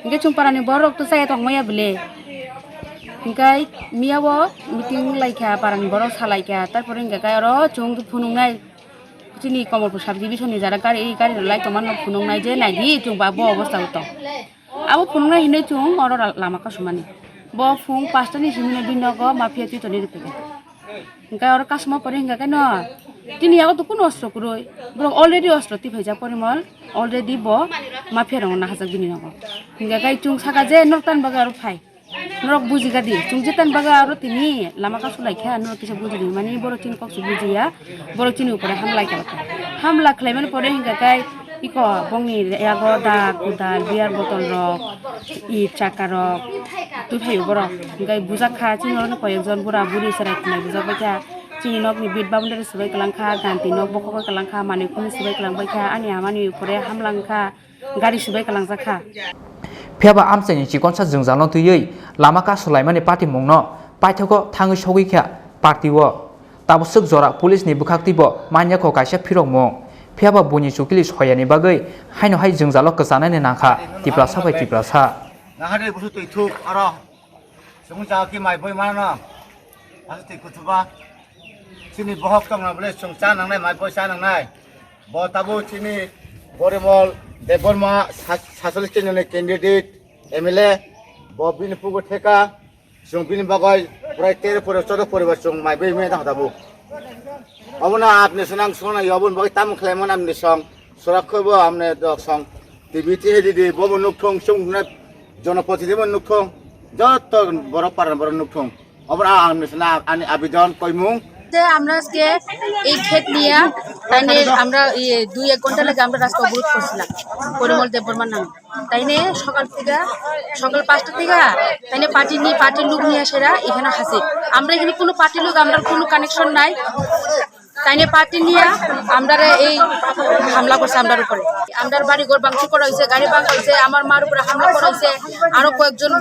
Hwnkhe chwng parani borok to chaya tongmaya bile. Hwnkhe miyao meeting lai kha, parani borok salai kha, tarpore hwnkhe khe oro chwng phunuknai chini Kamalpur sub division ni jara gari, gari rwlai tongmani phunuknai je naidi chwng ba bo obostha o tong. Abo phunuknai hinwi chwng oro ra-, lama kasumani. Bo phung pasta ni simi no bini nogo mafia twi tonwi rwphikha. Hwnkhe oro kasuma pore hwnkha khe no, tini yago to kunu ostro kwrwi. Borok already ostro twi phaijak Porimol, already bo mafia rokno nahajak bini nogo. Hwnkha khe chwng saka je norok tan bagwi aro phai. Norok bujiga di, chwng je tan bagwi aro tini lama kasu lai kha, norok kisa buji di, mani borok chini kok se bujiya. Borok chini upore hamlai kha. Hamla khlaimani pore hwnkha khe iko bongni yago da kudal, beer bottle rok, it chakka rok twi phaio borok. Hwnkhe bujak kha chini oro koyek jon bura buri chwrai khwnai bujak bai kha. Chini nokni bit boundary swbai kwlang kha, ganti nok bokhogwi kwlang kha, manwi khuni swbai kwlang bai kha, ani hamani upore hamlang kha. Gari swbai kwlangjak kha. Phiya ba amchaini chikonsa jwngjalno twiwi lama kasulaimani patimungno paithago thangwi sogwi kha party-o. Tabuk swk jora police ni bwkhaktwibo manya kho kaisa phirokmung. Phiya ba buini chukili soyani bagwi haino hai jwngjalo kwchanani nangkha Tiprasa bai Tiprasa. Nahari busu twi thuk aro. Chwng cha ki mai boi mana no. Asa twi kuthuba. Chini bohok tong na bole chwng cha nangnai mai boi cha nangnai. Bo tabo chini Porimol Debbarma sa-, sasollis candidate, candidate M L A. Bo bini pugo theka. Chwng bini bagoi prai tero poribar, choudo poribar chwng mai boi me tang tabo. Obono apni swnang swnang yobon bagwi tamo khlaimani amni song. Surak khe bo amne dok song T V tihedi di bobo nukthung chwng ne jonopoti debo nukthung joto borok paran borok nukthung. Obo ang amni sana ani abidon koimung. যে আমরা আজকে এই ক্ষেত নিয়ে তাইলে আমরা ইয়ে দুই এক ঘন্টা লাগে আমরা রাস্তা অবরোধ করছিলাম পরিমল দেববর্মার নামে। তাইলে সকাল থেকে, সকাল পাঁচটা থেকে তাইলে পার্টি নিয়ে, পার্টির লোক নিয়ে আসেরা এখানে হাজির। আমরা এখানে কোনো পার্টির লোক, আমরা কোনো কানেকশন নাই। তাইলে পার্টি নিয়ে আমরা এই হামলা করছে আমরার উপরে। আমরার বাড়ি ঘর ভাঙচুর করা হয়েছে, গাড়ি ভাঙা হয়েছে, আমার মার উপরে হামলা করা হয়েছে, আরো কয়েকজন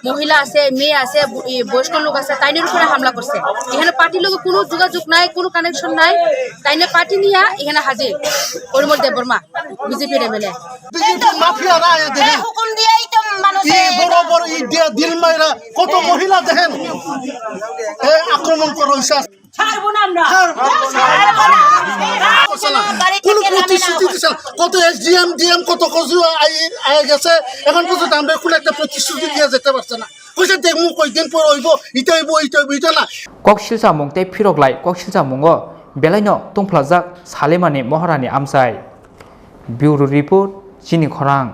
মহিলা আছে, মেয়ে আছে, ব-, ই বয়স্ক লোক আছে, তাইনের উপরে হামলা করছে। এখানে পার্টির লগে কোনো যোগাযোগ নাই, কোনো কানেকশন নাই। তাইলে পার্টি নিয়ে এখানে হাজির পরিমল দেববর্মা, বিজেপির এমএলএ। বিজেপি মাফিয়া রায় দেখেন। হুকুম দিয়েই তো মানুষ কি বড় বড় ই দিয়া দিল মাইরা কত মহিলা দেখেন। এ আক্রমণ করা হয়েছে। ছাড়বো না আমরা। ছাড়বো না। ছাড়বো না। কোনো প্রতিশ্রুতি দিছে না। কত এসডিএম, ডিএম, কত কিছু আই-, আই গেছে। এখন পর্যন্ত আমরা কোনো একটা প্রতিশ্রুতি দিয়ে যেতে পারছে না। কইছে দেখমু কয়দিন পর অইবো, ইটা অইবো, ইটা অইবো, ইটা না। Kok silsa mung tei phirok lai kok silsa mungo belaino tungphlajak Salimani Mohorani amchai. Bureau Report, Chini Khorang.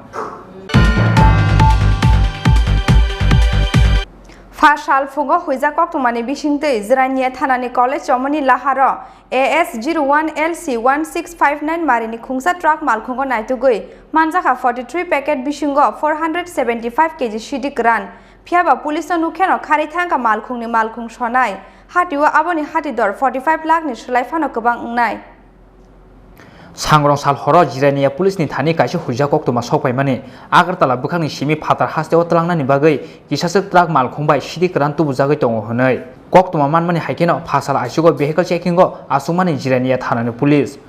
Pha sal phungo huijak koktwmani bisingtwi Jirania thanani college chomoni laharo A S zero one L C one six five nine marini khungsa truck malkhungo naitugwi manjakha forty three packet bisingo four hundred seventy five K G sidi kwran. Phiyaba police no nukheno kharwi thangkha malkhungni malkhung sonai. Hatio aboni hati dor forty five lakh ni slai phano kwbang wngnai. Sangrong sal horo Jirania police ni thani kaisa huijak koktwma sokpaimani Agartala bwkhakni simi phatar hasteo twlangnani bagwi kisaswk truck malkhung bai sidi kwran tubujagwi tongo hwnwi. Koktwma manmani hai kheno phasal aichugo vehicle checking o achukmani Jirania thanani police.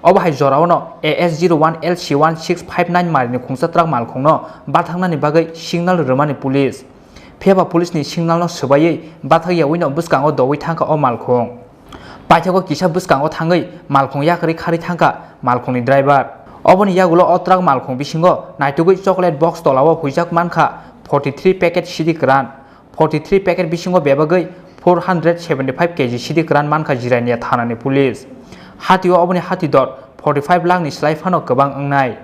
Obo hai jorao no A S zero one L C one six five nine marini khungsa truck malkhungno bathangnani bagwi signal rwmani police. Phiya ba police ni signal no swbaiwi bathak yawino bwskango dowi thangkha o malkhung. Paithago kisa bwskango thangwi malkhung yakarwi kharwi thangkha malkhungni driver. Oboni yagulo o truck malkhung bisingo naitugwi chocolate box tolao huijak mankha forty three packet sidi kwran. Forty three packet bisingo bebagwi four hundred seventy five K G sidi kwran mankha Jirania thanani police. Hatio oboni hati dor forty five lakh ni slai phano kwbang wngnai.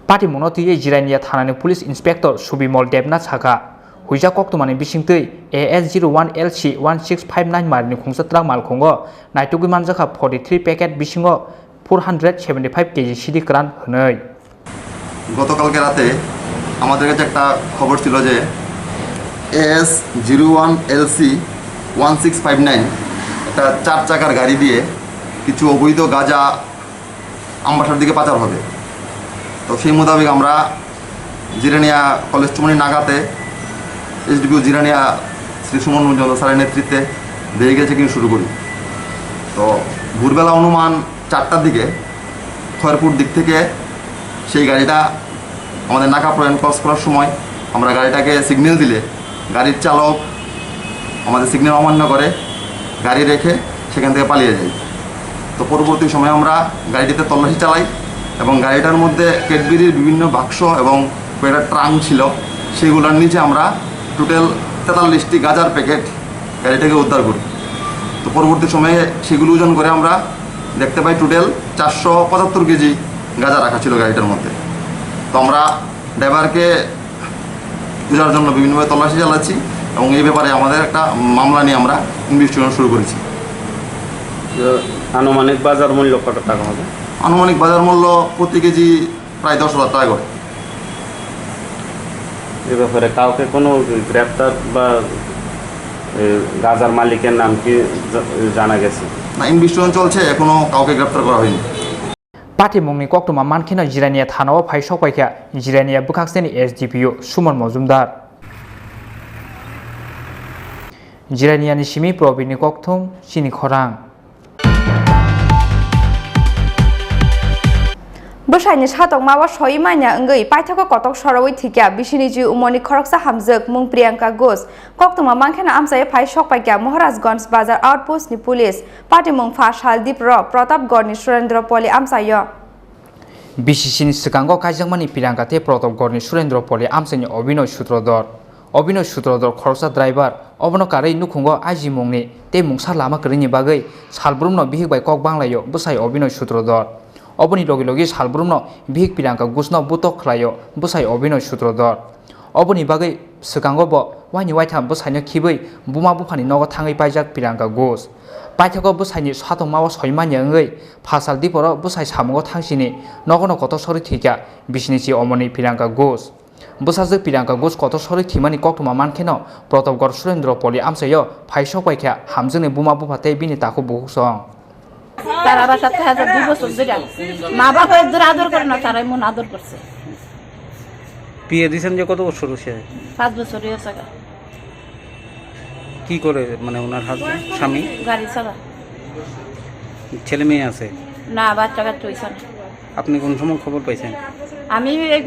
Patimungno twiwi Jirania thanani police inspector Subimol Debnath sakha, huijak koktwmani bisingtwi A S zero one L C one six five nine marini khungsa truck malkhungo naitugwi manjakha forty three packet bisingo four hundred seventy five K G sidi kwran hwnwi. গতকালকে রাতে আমাদের কাছে একটা খবর ছিল যে as zero one LC one six five nine একটা চার চাকার গাড়ি দিয়ে কিছু অবৈধ গাঁজা আমবাসার দিকে পাচার হবে। তো সেই মোতাবেক আমরা জিরানিয়া কলেজ চুমনি নাগাতে এসডিপিও জিরানিয়া শ্রী সুমন মজুমদার স্যারের নেতৃত্বে ভেহিকেল চেকিং শুরু করি। তো ভোরবেলা অনুমান চারটার দিকে খয়েরপুর দিক থেকে সেই গাড়িটা আমাদের নাকা পয়েন্ট ক্রস করার সময় আমরা গাড়িটাকে সিগন্যাল দিলে গাড়ির চালক আমাদের সিগন্যাল অমান্য করে গাড়ি রেখে সেখান থেকে পালিয়ে যায়। তো পরবর্তী সময়ে আমরা গাড়িটিতে তল্লাশি চালাই এবং গাড়িটার মধ্যে ক্যাডবেরির বিভিন্ন বাক্স এবং কয়েকটা ট্রাঙ্ক ছিল, সেগুলোর নিচে আমরা টোটাল তেতাল্লিশটি গাঁজার প্যাকেট গাড়িটাকে উদ্ধার করি। তো পরবর্তী সময়ে সেগুলো ওজন করে আমরা দেখতে পাই টোটাল চারশো পঁচাত্তর কেজি গাঁজা রাখা ছিল গাড়িটার মধ্যে। তো আমরা ড্রাইভারকে খোঁজার জন্য বিভিন্নভাবে তল্লাশি চালাচ্ছি এবং এই ব্যাপারে আমাদের একটা মামলা নিয়ে আমরা ইনভেস্টিগেশন শুরু করেছি। তো আনুমানিক বাজার মূল্য কত টাকা হবে? আনুমানিক বাজার মূল্য প্রতি কেজি প্রায় দশ হাজার টাকা করে। এ ব্যাপারে কাউকে কোনো গ্রেপ্তার বা, এ, গাজার মালিকের নাম কি জা-, জানা গেছে? না, ইনভেস্টিগেশন চলছে, এখনো কাউকে গ্রেপ্তার করা হয়নি। Patimungni koktwma mankheno Jirania thanao phai sokpaikha Jirania bwkhakseni S D P O Suman Mojumdar. Jiraniani simi Probirni kokthum chini khorang. Bwsaini satokmao soi manya wngwi paithago kotok sorowi thwikya bisini ji umoni khoroksa hamjwk mung Priyanka Ghosh. Koktwma mankheno amchai phai sokpaikya Maharajganj Bazar Outpost ni police. Patimung pha sal Dipro Pratapgarhni Surendra Poli amchaio. B C C ni swkango kaijakmani Pirangka tei Pratapgarhni Surendra Poli amchaini Obinoy Sutradhar. Obinoy Sutradhar khoroksa driver, obono karwi nukhungo ajimungni tei mungsa lama kwrwini bagwi salbrumno bihik bai kok banglaio bwsai Obinoy Sutradhar. Oboni logi logi salbrumno bihik Pirangka Ghoshno butok khlaio bwsai Obinoy Sutradhar. Oboni bagwi swkango bo waini waitham bwsaino khibwi buma buphani nogo thangwi paijak Pirangka Ghosh. Paithago bwsaini satokmao soi manya wngwi phasal Diporo bwsai samungo thangsini nogono kotor sori thwikha bisini chi omoni Pirangka Ghosh. Bwsajwk Pirangka Ghosh kotor sori thwimani koktwma mankheno Pratapgarh Surendra Poli amchaio phai sokpaikha hamjwkni buma bupha tei bini takhuk bukhuksong. তার আবার সাথে সাথে দুই বছর ধরে মা বাবা এত দূর আদর করে না, তারাই মন আদর করছে। বিয়ে দিয়েছেন যে কত বছর হচ্ছে? পাঁচ বছরই হচ্ছে গা। কি করে, মানে, ওনার হাজবেন্ড, স্বামী? গাড়ি চালা। ছেলে মেয়ে আছে? না, বাচ্চা কাচ্চা হইছে না। আপনি কোন সময় খবর পাইছেন? আমি এই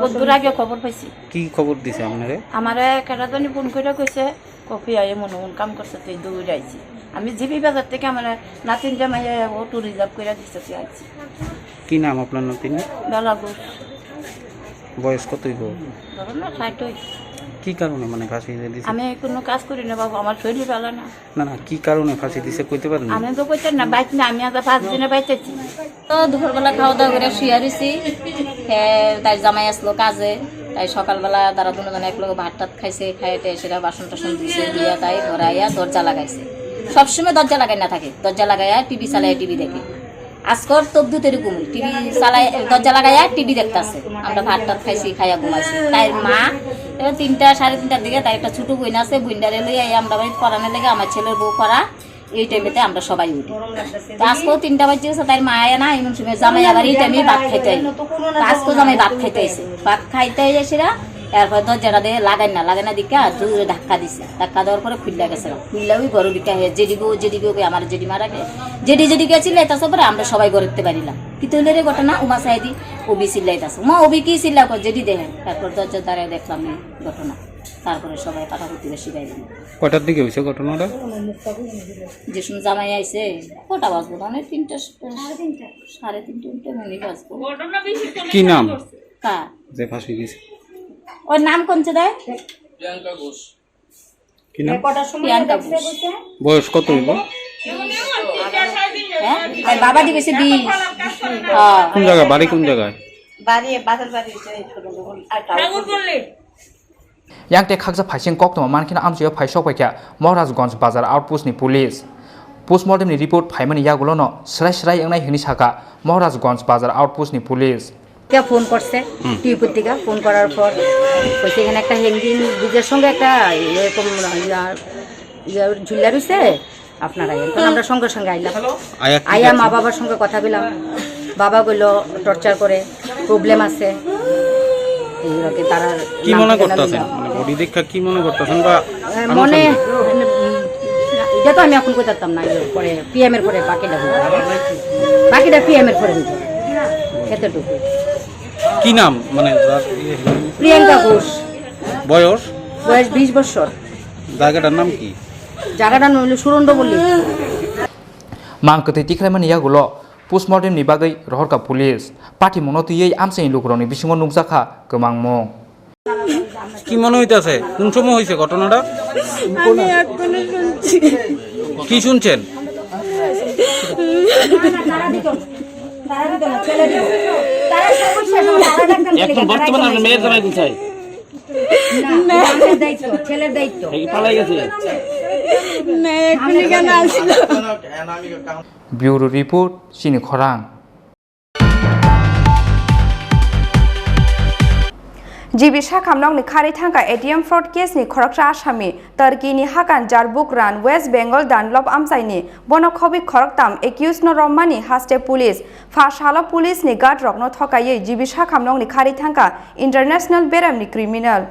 কদ্দুর আগে খবর পাইছি। কি খবর দিছে আপনারে? আমারে কেটা জানি ফোন করে কইছে, কফি আয়ে মনে মন কাম করছে, তুই দৌড় আইছি। আমি জিবি বাজার থেকে আমার নাতিন জামাই অটো রিজার্ভ করে দিছে, তুই আইছি। কি নাম আপনার নাতিন? বেলা ঘোষ। বয়স কত হইব? ধরো না, ষাট হইছে। কি কারণে, মানে, ফাঁসি দিছে? আমি কোনো কাজ করি না বাবু, আমার শরীর ভালো না। না, না, কি কারণে ফাঁসি দিছে কইতে পারেন? আমি তো কইতে না, বাইক না, আমি আজ পাঁচ দিনে বাইতেছি। তো দুপুরবেলা খাওয়া দাওয়া করে শুয়ে রয়েছি। হ্যাঁ, তাই জামাই আসলো কাজে, তাই সকালবেলা তারা দুজন এক লগে ভাত টাত খাইছে, খাইতে সেটা বাসন টাসন ধুইছে, ধুইয়া তাই ঘরে আইয়া দরজা লাগাইছে। সবসময় দরজা লাগাই না থাকে, দরজা লাগাইয়া টিভি চালাইয়া টিভি দেখে। আজকর তো দুতেরই ঘুম, টিভি চালায়, দরজা লাগাইয়া টিভি দেখতাছে। আমরা ভাত টাত খাইছি, খাইয়া ঘুমাইছি। তাই মা তো তিনটা, সাড়ে তিনটার দিকে তার একটা ছোট বোন আছে, বোনটারে লইয়া এই আমরা বাড়িতে পড়ানোর লেগে আমার ছেলের বউ পড়া, এই টাইমেতে আমরা সবাই উঠি। তো আজকেও তিনটা বাজে গেছে, তার মা আয় না, এমন সময় জামাই আবার এই টাইমে ভাত খাইতে আইলো। তো আজকেও জামাই ভাত খাইতে আইছে, ভাত খাইতে এসে এরপর দরজাটা দিয়ে লাগাই না, লাগাই না দিকে আর জোরে ধাক্কা দিছে। ধাক্কা দেওয়ার পরে খুললা গেছে, খুললা ওই ঘরে ঢুকে হে জেডি গো, জেডি গো, আমার জেডি মারা গে, জেডি জেডি গেছিল, এটা সব আমরা সবাই ঘরেতে পারিলাম। কি তৈলে রে ঘটনা, উমা সাইদি, ওবি চিল্লাইতাছে, মা ওবি কি চিল্লা কর, জেডি দেখে। তারপর দরজা দাঁড়ায় দেখলাম এই ঘটনা। তারপরে সবাই পাড়া প্রতিবেশী বাইরে। কটার দিকে হয়েছে ঘটনাটা? যে সময় জামাই আইছে, কটা বাজবো, মানে তিনটা, সাড়ে তিনটা, উল্টো মনে বাজবো। কি নাম? কা? যে ফাঁসি দিছে? ওর নাম কোন রে? কি নাম? প্রিয়াঙ্কা ঘোষ। বয়স কত হইব? হ্যাঁ? আর বাবা দিবসে বিশ। হ্যাঁ। কোন জায়গায়? বাড়ি কোন জায়গায়? বাড়ি, বাপের বাড়ি, ওই ছোট বোন, আর town. Yang tei khaksa phaising koktwma mankhe amchwio phai sokpaikha Maharajganj bazar outpost ni police. Postmortem ni report phaimani yagulono swrai swrai wngnai hwnwi sakha Maharajganj bazar outpost ni police. কে ফোন করছে, হুম। টিভির দিকে ফোন করার পর কইছে, "এখানে একটা হ্যাঙ্গিং ব্রিজের সঙ্গে একটা এরকম ইয়া, ইয়া ঝুলিয়া রইছে, আপনারা আইয়েন।" তখন আমরা সঙ্গে সঙ্গে আইলাম। আয়া কি আয়া করছে? মা বাবার সঙ্গে কথা বললাম, বাবা কইলো টর্চার করে, প্রবলেম আছে। এই আর কি তারা কি নাম মনে ঠিকানা করতেছেন? দিলাম। মানে বডি দেখা কি মনে করতেছেন বা এ, আনুষঙ্গিক? মনে, উম, এটা তো আমি এখন কই পারতাম না, এর পরে পিএম এর পরে বাকিটা হইব। বাকিটা পিএম এর পরে হইব। এতটুকু। কি নাম? মানে যার ইয়ে হলো? প্রিয়াঙ্কা ঘোষ। বয়স? বয়স বিশ বছর। জায়গাটার নাম কি? জায়গাটার নাম হলো সুরন্ডবল্লী। Mang kwtwi tikhlaimani yagulo postmortem ni bagwi rohorkha police. Pathimungno twiwi amchaini lukurokni bisingo nukjakha kwmangmung. কি মনে হইতাছে? কোন সময় হয়েছে ঘটনাটা? আমি এখনো শুনছি। কি শুনছেন? এখন বর্তমানে আপনার মেয়ের জামাই কোথায়? না, না। ছেলের দায়িত্ব, ছেলের দায়িত্ব। এই পালাই গেছে? না, এখন এখানে আসলো। Bureau report, Chini Khorang. G B sakhamnokni kharwi thangkha A T M fraud case ni khoroksa asami, Turkey ni hakan Jarbuk ran West Bengal Dunlop amchaini, bono khobwi khoroktam accused no romani haste police. Pha salo police ni guard rokno thokaiwi G B sakhamnokni kharwi thangkha international beremni criminal.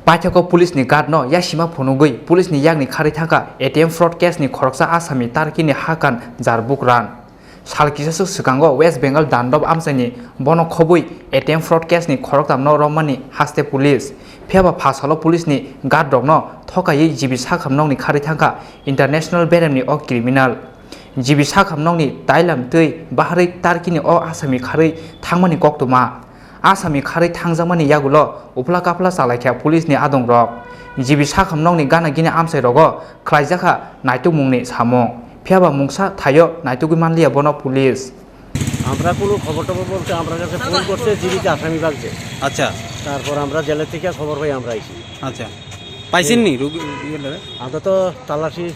Paithakgo police ni guard no yasima phunugwi police ni yakni kharwi thangkha A T M fraud case ni khoroksa asami Turkey ni hakan Jarbuk ran. Sal kisaswk swkango West Bengal Dunlop amchaini bono khobwi A T M fraud case ni khoroktamno romani haste police. Phiyaba pha salo police ni guard rokno thokaiwi G B sakhamnokni kharwi thangkha international beremni o criminal. G B sakhamnokni tailam twi baharwi Turkey ni o asami kharwi thangmani koktwma. Asami kharwi thangjakmani yagulo uphla kaphla chalaikha police ni adongrok. G B sakhamnokni gana gini amchairogo khlaijakha naitukmungni samung. Phiyaba mungsa thaio naitugwi manliya bono police. আমরা কোনো খবর টবর বলতে আমার কাছে ফোন করছে, জীবিত আসামি বাগছে। আচ্ছা। তারপর আমরা জেলের থেকে খবর পাই, আমরা আইছি। আচ্ছা। পাইছেননি রোগী, ইয়ে, আমরা তো তালাশি,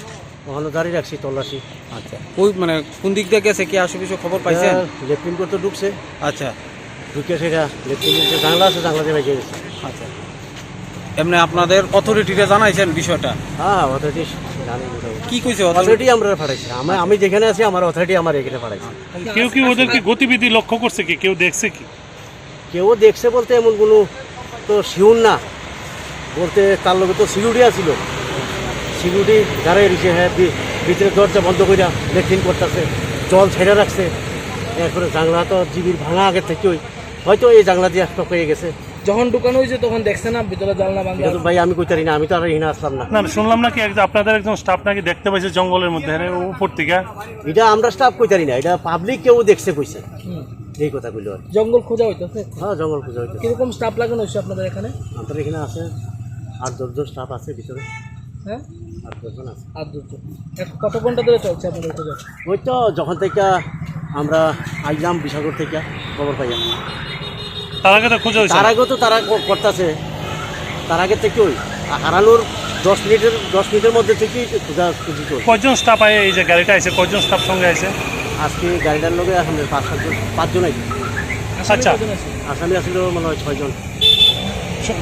ওখানে জারি রাখছি তল্লাশি। আচ্ছা। ওই, মানে, কোন দিক দিয়ে গেছে, কি আসে বিষয়ে খবর পাইছেন? এটা লেট্রিন করতে ঢুকছে। আচ্ছা। ঢুকে সেটা লেট্রিন করতে জানলা আছে, জানলা দিয়ে বেরিয়ে গেছে। আচ্ছা। এমনি আপনাদের অথরিটিরা জানাইছেন বিষয়টা? হ্যাঁ, অথরিটি জানে মোটামুটি। কি কইছে অথরিটি? অথরিটি আমরা পাঠাইছি। আমি, আমি যেখানে আছি, আমার অথরিটি আমার এখানে পাঠাইছে। কেউ কি ওদের কি গতিবিধি লক্ষ্য করছে কি? কেউ দেখছে কি? কেউ দেখছে বলতে এমন কোনো তো শিওর না, বলতে তার লগে তো সিকিউরিটি আছিল, সিকিউরিটি যারা এসে, হ্যাঁ, ভি-, ভিতরে দরজা বন্ধ করে লেট্রিন করতেছে, জল ছেড়ে রাখছে, এরপরে জানলা তো জিবির ভাঙা আগে থেকেই, হয়তো এই জানলা দিয়ে টপকে গেছে। যখন ঢুকানো হয়েছে তখন দেখছে না ভিতরে জানলা ভাঙা? এটা তো ভাই আমি কইতারি না, আমি তো আর এখানে আসলাম না। না, না, শুনলাম নাকি এক-, আপনাদের একজন স্টাফ নাকি দেখতে পাইছে জঙ্গলের মধ্যে, এর উপর থেকে। এটা আমরা স্টাফ কইতারি না, এটা পাবলিক কেউ দেখছে কইছে। হুম। এই কথা কইলো আর কি। জঙ্গল খোঁজা হইতেছে? হ্যাঁ, জঙ্গল খোঁজা হইতেছে। কিরকম স্টাফ লাগানো হয়েছে আপনাদের এখানে? আমাদের এখানে আছে আট দশ জন স্টাফ আছে ভিতরে। হ্যাঁ? আট দশ জন আছে। আট দশ জন। এখন কত ঘন্টা ধরে চলছে আপনাদের খোঁজা? ওই তো যখন থেকে আমরা আইলাম বিশালগড় থেকে খবর পাইয়া। তার আগে তো খোঁজা হয়েছে? তার আগেও তো তারা ক-, করতাছে। তার আগে থেকে ওই হারানোর দশ মিনিটের, দশ মিনিটের মধ্যে থেকেই খোঁজাখুঁজি চলছে। কয়জন স্টাফ আয় এই যে গাড়িটা আইছে, কয়জন স্টাফ সঙ্গে আইছে? আজকে গাড়িটার লগে আসলে পাঁচ সাতজন, পাঁচজন আইছে। আচ্ছা। আসামি আসলে মনে হয় ছয়জন।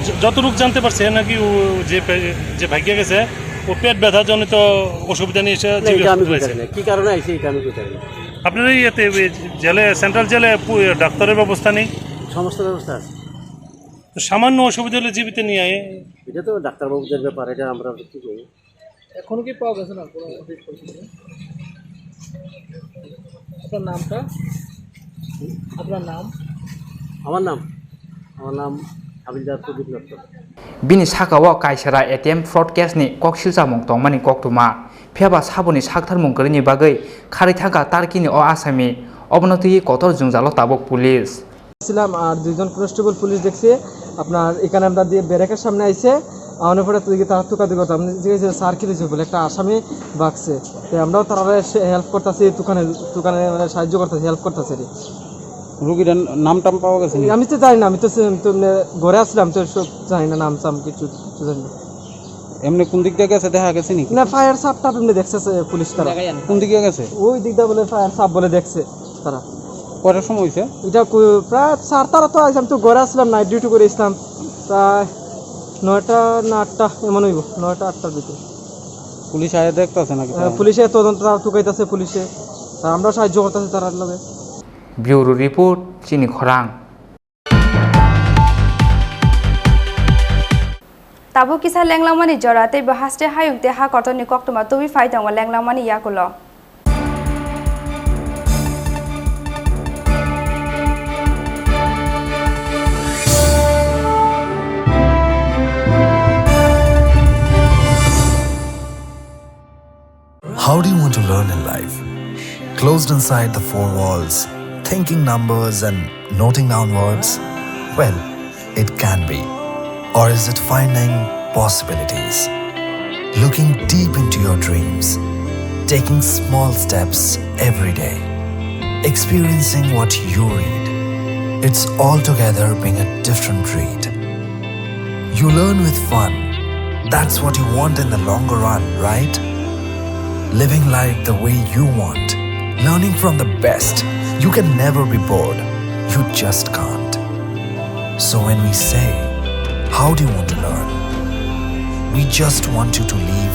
য-, যতটুকু জানতে পারছে নাকি ও যে পে-, যে ভাগিয়ে গেছে, ও পেট ব্যথা জনিত অসুবিধা নিয়ে এসে না, এটা আমি কইতারি না। কি কারণে আইছে, এটা আমি কইতারি না। আপনারা ইয়েতে, ওই জেলে, সেন্ট্রাল জেলে পু-, ডাক্তারের ব্যবস্থা নেই? সমস্ত ব্যবস্থা আছে। তো সামান্য অসুবিধা হলে জীবিত নিয়ে আয়। এটা তো ডাক্তারবাবুদের ব্যাপার, এটা আমরা কি করি? এখনো কি পাওয়া গেছে না কোনো অফিস পর্যন্ত? আপনার নামটা? আপনার নাম? আমার নাম? আমার নাম হাবিলদার প্রদীপ Natta. Bini saka o kaisara A T M fraud case ni kok silchamung tongmani koktwma. Phiya ba saboni saktharmung kwrwini bagwi kharwi thangkha Turkey ni o asami. Obono twiwi kotor jwngjalo tabuk police. ছিলাম, আর দুইজন constable police দেখছে, আপনার এখানে আমরা দিয়ে ব্যারাকের সামনে আইছে, আওয়ানোর পরে তুই তারা তুকাতুকি করতাম, ঠিক আছে, স্যার কি হয়েছে বলে একটা আসামি বাগছে। তো আমরাও তারা হেল্প করতেছি, দোকানে দোকানে মানে সাহায্য করতেছি, হেল্প করতেছি আর কি। রুগীর নাম টাম পাওয়া গেছে নি? আমি তো জানি না, আমি তো সে-, তো, মানে, ঘরে আসলাম, তো সব জানি না, নাম টাম কিছু, কিছু জানি না। এমনি কোন দিক দিয়ে গেছে, দেখা গেছে নি? না, ফায়ার সাপ টাপ এমনি দেখছে সে পুলিশ তারা। কোন দিকে গেছে? ওই দিক দিয়ে বলে ফায়ার সাপ বলে দেখছে তারা। কয়টার সময় হয়েছে? এটা কো-, প্রায় সাতটার তো আইসলাম, তো ঘরে আসলাম, নাইট ডিউটি করে আসলাম, প্রায় নয়টা না আটটা এমন হইব, নয়টা আটটার ভিতরে। পুলিশ আয়া দেখতাছে নাকি? হ্যাঁ, তারা? পুলিশে তদন্ত তারা তুকাইতাছে পুলিশে, আর আমরা সাহায্য করতেছি তারার লগে। Bureau report, Chini Khorang. Tabuk kisa lenglangmani jora tei bo haste hayung tei ha kotorni koktwma tubui phai tongo lenglangmani yakulo. How do you want to learn in life? Closed inside the four walls, thinking numbers and noting down words? Well, it can be. Or is it finding possibilities? Looking deep into your dreams, taking small steps every day, experiencing what you read. It's altogether being a different breed. You learn with fun. That's what you want in the longer run, right? Living life the way you want. Learning from the best. You can never be bored. You just can't. So when we say, "How do you want to learn?" We just want you to leave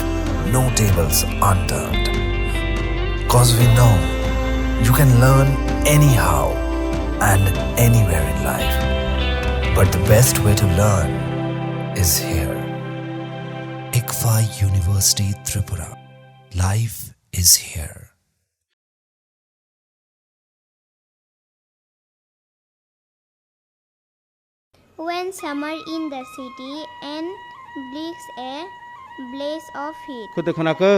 no tables unturned. 'Cause we know you can learn anyhow and anywhere in life. But the best way to learn is here. ICFAI University Tripura. Life is here. When summer in the city and brings a blaze of heat. Khwtwi khwnakhe.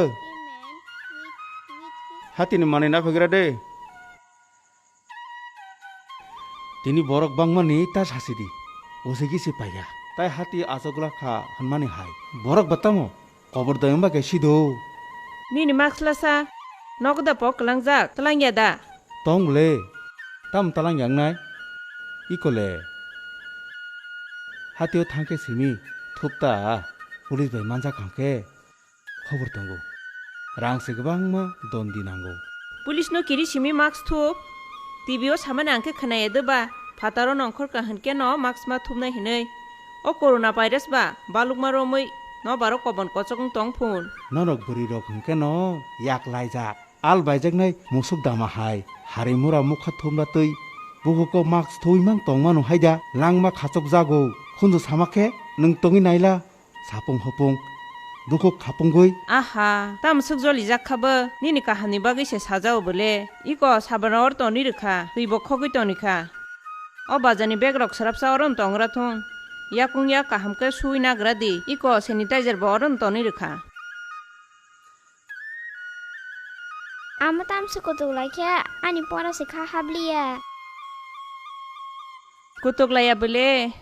Hatini manwi naphagra de. Tini borok bangmani ta sasidi. Usigi si paiya. Tai hati achukla kha hwnmani hai. Borok ba tamo? Kobor dayung ba khe sido. Nini mask lasa, nogo da pok kwlangjak, twlangya da? Tong le, tam twlangya wngnai? Iko le. Hatio thang khe simi, thup ta, police bai manjak hang khe, khobor tongo. Rang se kwbangma dondi nango. Police no kiri simi mask thup, T V o samani ang khe khwnaya de ba, phataro nongkhor ka hwn khe no mask ma thupnai hinwi. O corona virus ba balukma romwi nobaro kobon kochok wng tong phun. Norok bwrwi rok hwn khe no yak laijak. Al baijaknai musuk dama hai, hari mura mukha thumra twi, bukuko mask thuwi mang tong mano hai da, langma khachok jago, khunju sama khe nwng tongwi naila. Sapung hopung, bukhuk khapungwi. Aha, tamo swk jolijak kha bo, nini kahamni bagwi se sajao bole. Iko sabana or toni rwkha, twi bo khogwi toni kha. O bazani bag rok swrapsa oro no tongra thung. Yakung yak kaham khe sui nagra di, iko sanitizer bo oro no toni rwkha. Amo tamse kutuk lai khe ani pora se kha habliya. Kutuk laiya bole.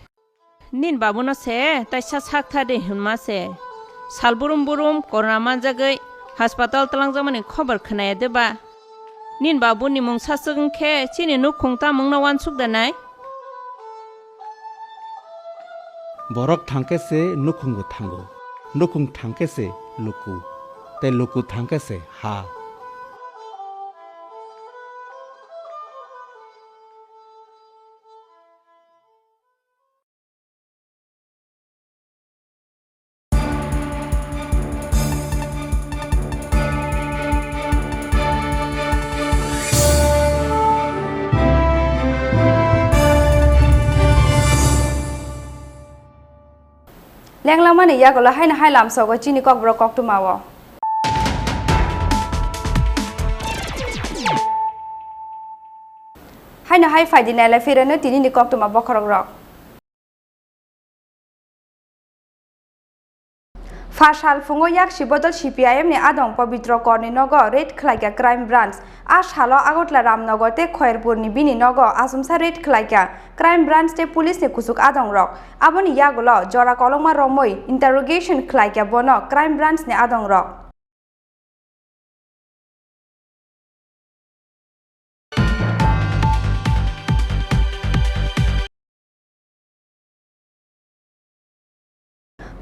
Nin babuno se taisa sak tha de hwnma se. Sal burum burum corona manjagwi hospital twlangjakmani khobor khwnaya de ba? Nin babuni mung saswk wng khe chini nukhung tamungno uansuk da nai? Borok thang khe se nukhungbo thango, nukhung thang khe se luku, tei luku thang khe se ha. Lenglamani yagulo haino hai lamsogo chini kokborok koktwmao. Haino hai phaidi nailai phirano tinini koktwma bokhorokrok. Pha sal phungo yaksi bodol C P I M ni adong Pobitro Korni nogo raid khlaikha Crime Branch. A salo Agartala Ramnagar tei Khairpur ni bini nogo achomsa raid khlaikha Crime Branch tei police ni kuchuk adongrok. Aboni yagulo jora kolokma romwi interrogation khlaikha bono Crime Branch ni adongrok.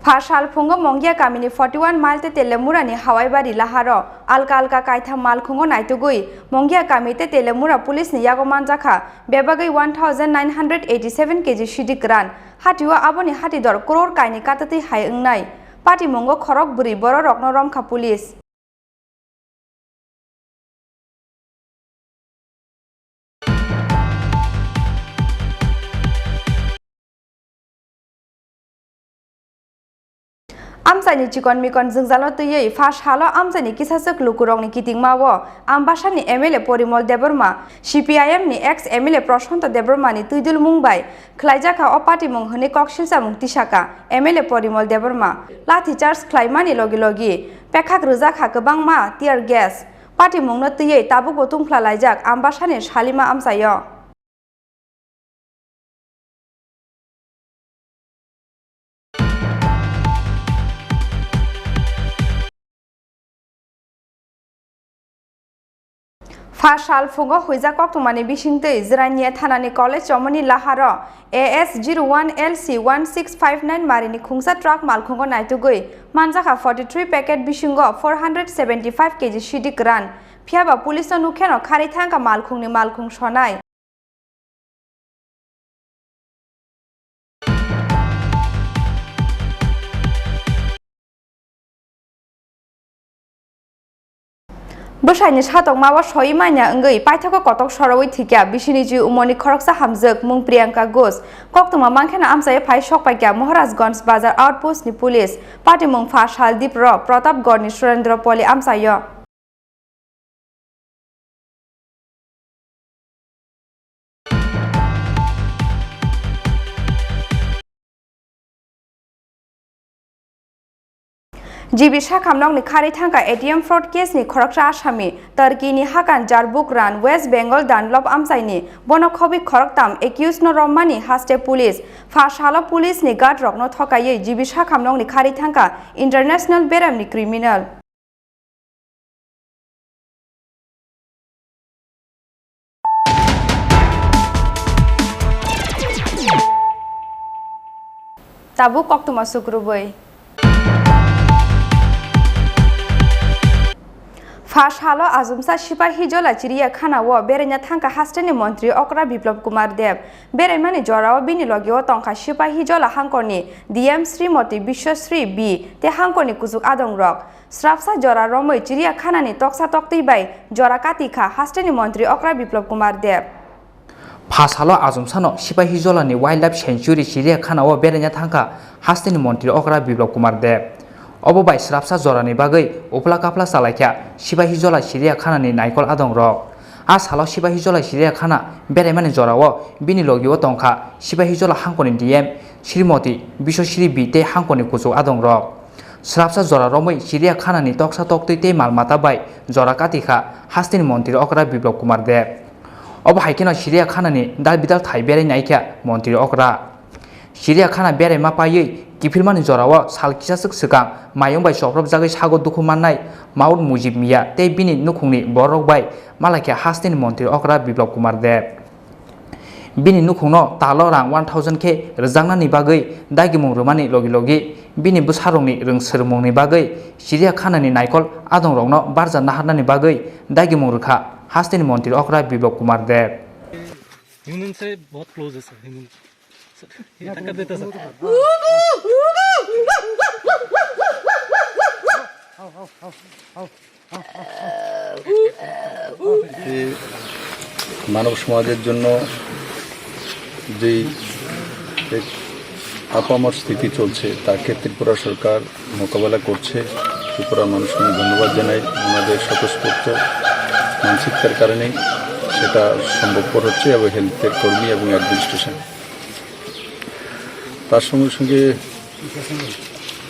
Pha sal phungo Mongia kamini forty one mile tei Telemurani Hawaibari laharo alka alka kaitham malkhungo naitugwi Mongia kami tei Telemura police ni yago manjakha bebagwi one thousand nine hundred eighty seven K G sidi kwran. Hatio aboni hati dor crore kaini katatwi hai wngnai. Patimungo khorok bwrwi bororokno romkha police. Amchaini chikon mikon jwngjalo twiwi pha salo amchaini kisachwk lukurokni kitingmao Ambasani M L A Porimol Debbarma, C P I M ni ex M L A Proshonto Debbarmani twidulmung bai khlaijakha o patimung hwnwi kok silchamung tisaka M L A Porimol Debbarma. Lathi charge khlaimani logi logi pekhak rwjakha kwbangma tear gas. Patimungno twiwi tabukbo tungphla laijak Ambasani Salima amchaio. Pha sal phungo huijak koktwmani bisingtwi Jirania thanani college chomoni laharo A S zero one L C one six five nine marini khungsa truck malkhungo naitugwi manjakha forty three packet bisingo four hundred seventy five K G sidi kwran. Phiyaba police no nukheno kharwi thangkha malkhungni malkhung sonai. Bwsaini satokmao soi manya wngwi paithago kotok sorowi thwikya bisini ji umoni khoroksa hamjwk mung Priyanka Ghosh. Koktwma mankhe no amchaio phai sokpaikya Maharajganj Bazar Outpost ni police. Patimung pha Saldip Rao, Pratapgarh ni Surendra Poli amchaio. G B Sakhamnokni kharwi thangkha A T M fraud case ni khoroksa asami, Turkey ni Hakan Jarbukran, West Bengal Dunlop amchaini. Bono khobwi khoroktam accused no romani haste police. Pha salo police ni guard rokno thokaiwi G B Sakhamnokni kharwi thangkha international beremni criminal. Tabuk koktwma sukrubwi. Pha salo achomsa Sipahijola Chiriyakhana o beraina thangkha hasteni montri okra Biplab Kumar Deb. Beraimani jorao bini logio tongkha Sipahijola hangkorni D M Srimoti Biswasri B tei hangkorni kuchuk adongrok. Srapsa jora romwi Chiriyakhana ni toksa toktwi bai jora kati kha hasteni montri okra Biplab Kumar Deb. Pha salo achomsano Sipahijola ni Wildlife Sanctuary Chiriyakhana o beraina thangkha hasteni montri okra Biplab Kumar Deb. Obo bai srapsa jorani bagwi uphla kaphla chalaikha Sipahijola Chiriyakhana ni naikol adongrok. A salo Sipahijola Chiriyakhana beraimani jorao bini logio tongkha Sipahijola hangkorni D M Srimoti Biswasri B tei hangkorni kuchuk adongrok. Srapsa jora romwi Chiriyakhana ni toksa toktwi tei mal mata bai jora kati kha hasteni montri okra Biplab Kumar Deb. Obo hai kheno Chiriyakhana ni dal bidal thai berai naikha montri okra. Chiriyakhana beraima paiwi kiphilmani jorao sal kisaswk swkang mayung bai chopropjagwi sago dukhu mannai Maud Mujib Mia tei bini nukhungni bororok bai malaikha hasteni montri okra Biplab Kumar Deb. Bini nukhungno talo rang one thousand khe rwjaknani bagwi dagimung rwmani logi logi bini bwsarokni rwng swrwngmungni bagwi Chiriyakhana ni naikol adongrokno barja naharnani bagwi dagimung rwkha hasteni montri okra Biplab Kumar Deb. Human से बहुत क्लोज है sir, human. Sir, ये टक्कर देता सर। এই মানব সমাজের জন্য যেই এক আপামর স্থিতি চলছে, তাকে ত্রিপুরা সরকার মোকাবেলা করছে। ত্রিপুরা মানুষকে আমি ধন্যবাদ জানাই, ওনাদের স্বতঃস্ফূর্ত মানসিকতার কারণেই সেটা সম্ভবপর হচ্ছে, এবং হেলথের কর্মী এবং অ্যাডমিনিস্ট্রেশন। তার সঙ্গে সঙ্গে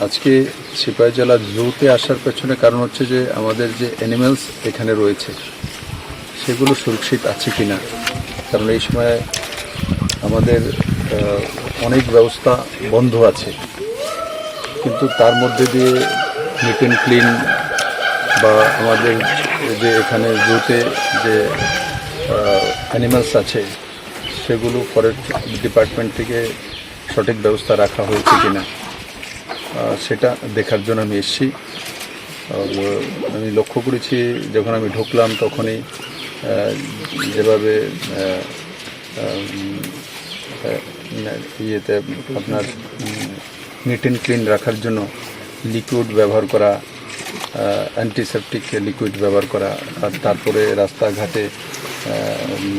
আজকে সিপাহীজলা জুতে আসার পেছনে কারণ হচ্ছে যে আমাদের যে অ্যানিমেলস এখানে রয়েছে, সেগুলো সুরক্ষিত আছে কিনা, কারণ এই সময় আমাদের, আহ, অনেক ব্যবস্থা বন্ধ আছে, কিন্তু তার মধ্যে দিয়ে নিট অ্যান্ড ক্লিন বা আমাদের যে এখানে জুতে যে, আহ, অ্যানিমেলস আছে, সেগুলো ফরেস্ট ডিপার্টমেন্ট থেকে সঠিক ব্যবস্থা রাখা হয়েছে কিনা, আহ, সেটা দেখার জন্য আমি এসেছি। আর আমি লক্ষ্য করেছি, যখন আমি ঢুকলাম তখনই, আহ, যেভাবে, আহ, আহ, উম, আহ, ইয়েতে আপনার, উম, নিট অ্যান্ড ক্লিন রাখার জন্য লিকুইড ব্যবহার করা, আহ, অ্যান্টিসেপটিক লিকুইড ব্যবহার করা, আর তারপরে রাস্তাঘাটে, আহ, উম,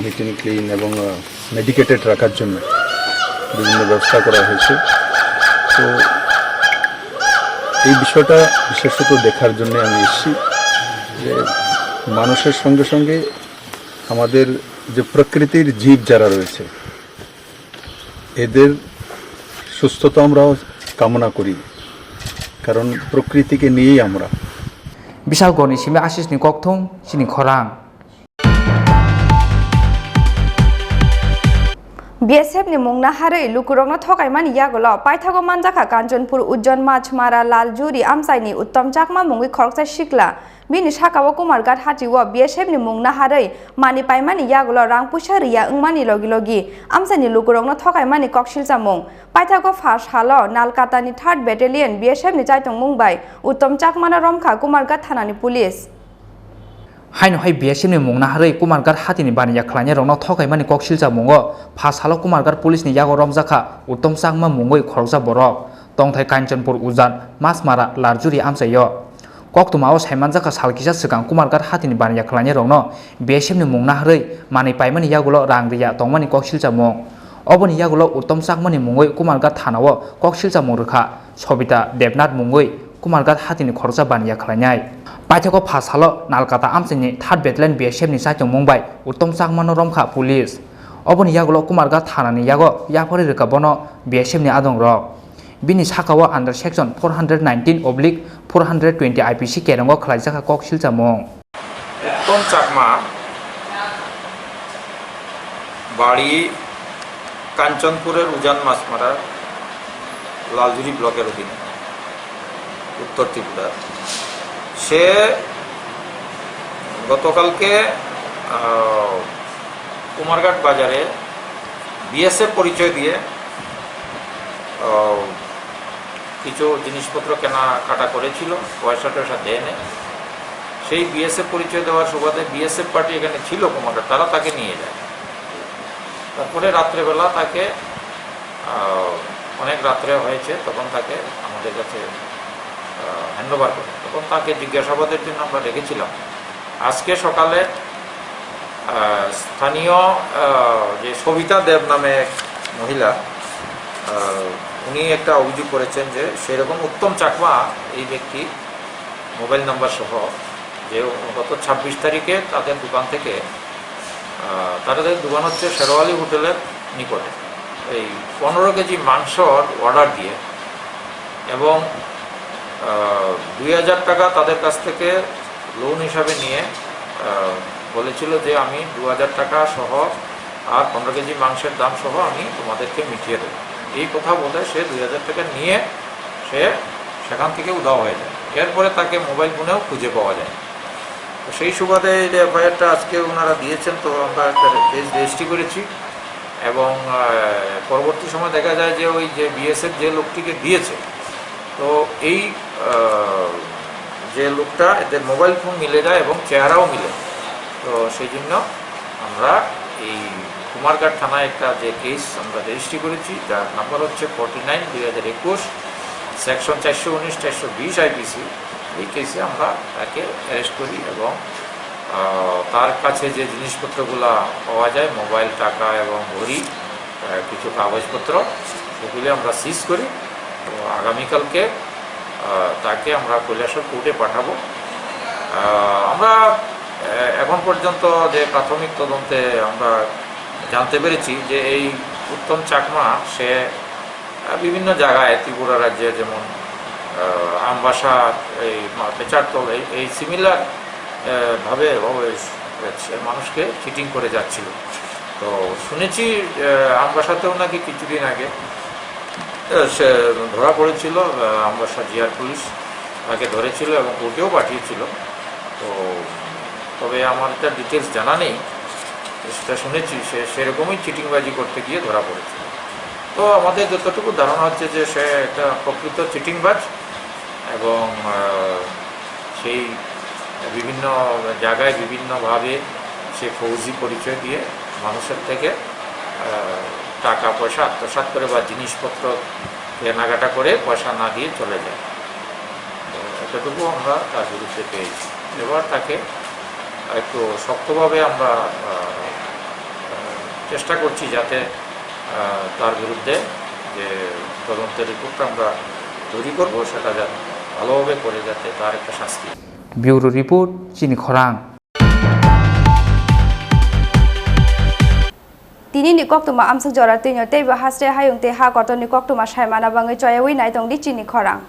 নিট অ্যান্ড ক্লিন এবং, আহ, মেডিকেটেড রাখার জন্য বিভিন্ন ব্যবস্থা করা হয়েছে। তো এই বিষয়টা বিশেষত দেখার জন্য আমি এসেছি যে মানুষের সঙ্গে সঙ্গে আমাদের যে প্রকৃতির জীব যারা রয়েছে, এদের সুস্থতা আমরাও কামনা করি, কারণ প্রকৃতিকে নিয়েই আমরা। Bisal goni simi asisni kokthum chini khorang. B S F ni mungna harwi lukurokno thokaimani yagulo paithago manjakha Kanchanpur Ujon Machmara Laljuri amchaini Uttom Chakma mungwi khoroksa sikla. Bini sakao Kumarghat hatio B S F ni mungna harwi mani paimani yagulo rang puisa riya wngmani logi logi amchaini lukurokno thokaimani koksil chamung. Paithago pha salo Nalkatani third Battalion B S F ni chaitongmung bai Uttom Chakmano romkha Kumarghat thanani police. Haino hai B S F ni mungna harwi Kumarghat hatini baniya khlainairokno thokaimani koksil chamungo pha salo Kumarghat police ni yago romjakha Uttom Chakma mungwi khoroksa borok. Tongthai Kanchanpur Ujon Machmara Laljuri amchaio. Koktwmao saimanjakha sal kisa swkang Kumarghat hatini baniya khlainairokno B S F ni mungna harwi manwi paimani yagulo rang riya tongmani koksil chamung. Oboni yagulo Uttom Chakmani mungwi Kumarghat thanao koksil chamung rwkha Sobita Debnath mungwi Kumarghat hatini khoroksa baniya khlainai. Paithago pha salo Nalkata amchaini third Battalion B S F ni chaitongmung bai Uttom Chakmano romkha police. Oboni yagulo Kumarghat thanani yago yapharwi rwkha bono B S F ni adongrok. Bini sakao under section four hundred nineteen oblique four hundred twenty I P C kerongo khlaijakha koksil chamung. উত্তম চাকমা, বাড়ি কাঞ্চনপুরের উজান মাছমারা, লালজুরি ব্লকের অধীনে, উত্তর ত্রিপুরা। সে গতকালকে, আহ, কুমারঘাট বাজারে বিএসএফ পরিচয় দিয়ে, আহ, কিছু জিনিসপত্র কেনাকাটা করেছিল, পয়সা টয়সা দেয় নাই। সেই বিএসএফ পরিচয় দেওয়ার সুবাদে বিএসএফ পার্টি এখানে ছিল কুমারঘাট, তারা তাকে নিয়ে যায়। তারপরে রাত্রেবেলা তাকে, আহ, অনেক রাত্রে হয়েছে, তখন তাকে আমাদের কাছে, আহ, হ্যান্ডওভার করে। তখন তাকে জিজ্ঞাসাবাদের জন্য আমরা রেখেছিলাম। আজকে সকালে, আহ, স্থানীয়, আহ, যে সবিতা দেব নামে এক মহিলা, আহ, উনি একটা অভিযোগ করেছেন যে সেরকম উত্তম চাকমা এই ব্যক্তি মোবাইল নাম্বার সহ যে গত ছাব্বিশ তারিখে তাদের দোকান থেকে, আহ, তাদের দোকান হচ্ছে শেরওয়ালি হোটেলের নিকটে, এই পনেরো কেজি মাংসর অর্ডার দিয়ে এবং, আহ, দুই হাজার টাকা তাদের কাছ থেকে লোন হিসাবে নিয়ে, আহ, বলেছিল যে আমি দু হাজার টাকা সহ আর পনেরো কেজি মাংসের দাম সহ আমি তোমাদেরকে মিটিয়ে দেবো। এই কথা বলে সে দুই হাজার টাকা নিয়ে সে সেখান থেকে উধাও হয়ে যায়। এরপরে তাকে মোবাইল ফোনেও খুঁজে পাওয়া যায়। তো সেই সুবাদে এই যে এফআইআরটা আজকে ওনারা দিয়েছেন, তো আমরা একটা কেস রেজিস্ট্রি করেছি এবং, আহ, পরবর্তী সময় দেখা যায় যে ওই যে বিএসএফ যে লোকটিকে দিয়েছে, তো এই, আহ, যে লোকটা, এদের মোবাইল ফোন মিলে যায় এবং চেহারাও মিলে। তো সেই জন্য আমরা এই কুমারঘাট থানায় একটা যে কেস আমরা রেজিস্ট্রি করেছি, যার নাম্বার হচ্ছে ফর্টি নাইন দুই হাজার একুশ, সেকশন চারশো উনিশ, চারশো বিশ আইপিসি, এই কেসে আমরা তাকে অ্যারেস্ট করি এবং, আহ, তার কাছে যে জিনিসপত্রগুলা পাওয়া যায়, মোবাইল, টাকা এবং ঘড়ি, আহ, কিছু কাগজপত্র, সেগুলি আমরা সিজ করি। তো আগামীকালকে, আহ, তাকে আমরা কৈলাসহর কোর্টে পাঠাবো। আহ, আমরা, আহ, এখন পর্যন্ত যে প্রাথমিক তদন্তে আমরা জানতে পেরেছি যে এই উত্তম চাকমা সে, আহ, বিভিন্ন জায়গায় ত্রিপুরা রাজ্যে যেমন, আহ, আমবাসা, এই মা-, পেচারতল, এই, এই সিমিলার, আহ, ভাবে ও এই সে মানুষকে চিটিং করে যাচ্ছিল। তো শুনেছি, আহ, আমবাসাতেও নাকি কিছুদিন আগে, আহ, সে ধরা পড়েছিল, আহ, আমবাসা জিআর পুলিশ তাকে ধরেছিল এবং কোর্টেও পাঠিয়েছিল। তো তবে আমার এটা ডিটেলস জানা নেই, সেটা শুনেছি সে সেরকমই চিটিংবাজি করতে গিয়ে ধরা পড়েছিল। তো আমাদের যতটুকু ধারণা হচ্ছে যে সে একটা প্রকৃত চিটিংবাজ এবং, আহ, সেই বিভিন্ন জায়গায় বিভিন্নভাবে সে ফৌজি পরিচয় দিয়ে মানুষের থেকে, আহ, টাকা পয়সা আত্মসাৎ করে বা জিনিসপত্র কেনাকাটা করে পয়সা না দিয়ে চলে যায়। তো এতটুকু আমরা তার বিরুদ্ধে পেয়েছি। এবার তাকে একটু শক্তভাবে আমরা, আহ, চেষ্টা করছি যাতে, আহ, তার বিরুদ্ধে যে তদন্তের রিপোর্টটা আমরা তৈরি করব, সেটা যাতে ভালোভাবে করে যাতে তার একটা শাস্তি হয়। Bureau report, Chini Khorang. Tini ni koktwma amswk jora twino teibo haste hayung tei ha kotor ni koktwma saimana bangwi choyawi nai tong di Chini Khorang.